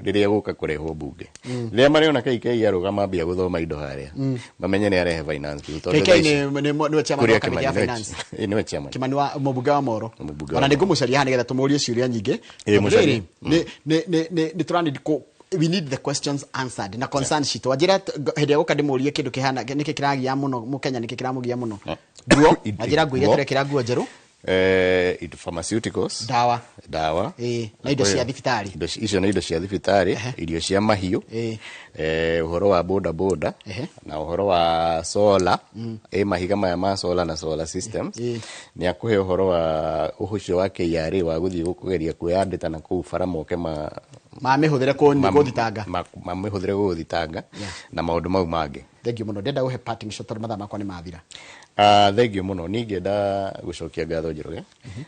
rĩrĩa gũka kũrehwo bunge, rĩrĩa marĩona KK arũgama ambia gũthoma indo harĩa, mamenye nĩ arehe finance bill, tondũ KK thaa ici- nĩwe chairman Kuria wa kamĩtĩ ya Kimani, finance. Nĩwe chairman. Kimani wa mũmbunge wa Moro. Mũmbunge wa Ona nĩ Moro. ngũmũcaria haha nĩgetha tũmũrie ciũria nyingĩ. Ĩĩ, Tondũ mũcarie. rĩrĩ, nĩ tũra we need the questions answered na concern citũ. Wanjĩra hĩndĩ ĩrĩa gũka ndĩmũrie kĩndũ kĩhana nĩkĩ kĩragia mũno mũkenya, nĩkĩ kĩramũgia mũno, nguo. Wanjĩra nguo iria Nguo. tũrekĩra, nguo njerũ. Indo pharmaceuticals. Ndawa. Ndawa. Ĩĩ, na indo cia thibitarĩ. Indo icio nĩ indo cia thibitarĩ, irio cia mahiũ, ũhoro wa boda boda, na ũhoro wa solar, mahiga maya ma solar na solar systems. Nĩ akũhe ũhoro wa ũcio wa KRA wa gũthiĩ kũgeria kwĩyandĩka na kũu bara moke ma Mamĩhũthĩre kũthitanga. Mamĩhũthĩre gũgũthitanga na maũndũ mau mangĩ. Thank you mũno. Ndenda ũhe parting shot tondũ mathaa makwa nĩ mathira. Thank you mũno. Niĩ ingĩenda gũcokia ngatho Njoroge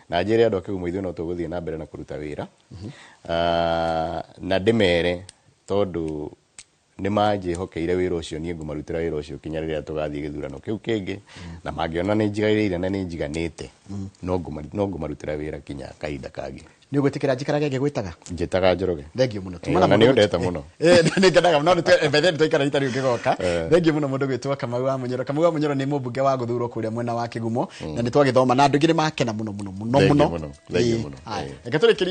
na njĩre andũ a Kĩgumo ithuĩ no tũgũthiĩ na mbere na kũruta wĩra. Na ndĩmere tondũ nĩ manjĩhokeire wĩra ũcio, niĩ ngũmarutĩra wĩra ũcio kinya rĩrĩa tũgathiĩ gĩthurano kĩu kĩngĩ, na mangĩona nĩ njiganĩire na nĩ njiganĩte, no ngũmarutĩra wĩra kinya kahinda kangĩ. Nĩ ũgwĩtĩkĩra njikarage ngĩgwĩtaga? Njĩtaga Njoroge. Thank you mũno. Ona nĩ ũndeta mũno. Nĩ ngenaga mũno, by then twaikara rita rĩu ngĩgoka. Thank you mũno mũndũ gwĩtwo Kamau wa Mũnyoro. Kamau wa Mũnyoro nĩ mũmbunge wa gũthurwo kũrĩa mwena wa Kĩgumo, na nĩ twagĩthoma na andũ aingĩ nĩ makena mũno mũno mũno. Thank you Mũno. mũno. Thank you mũno. Haya, reke tũrĩkĩrie.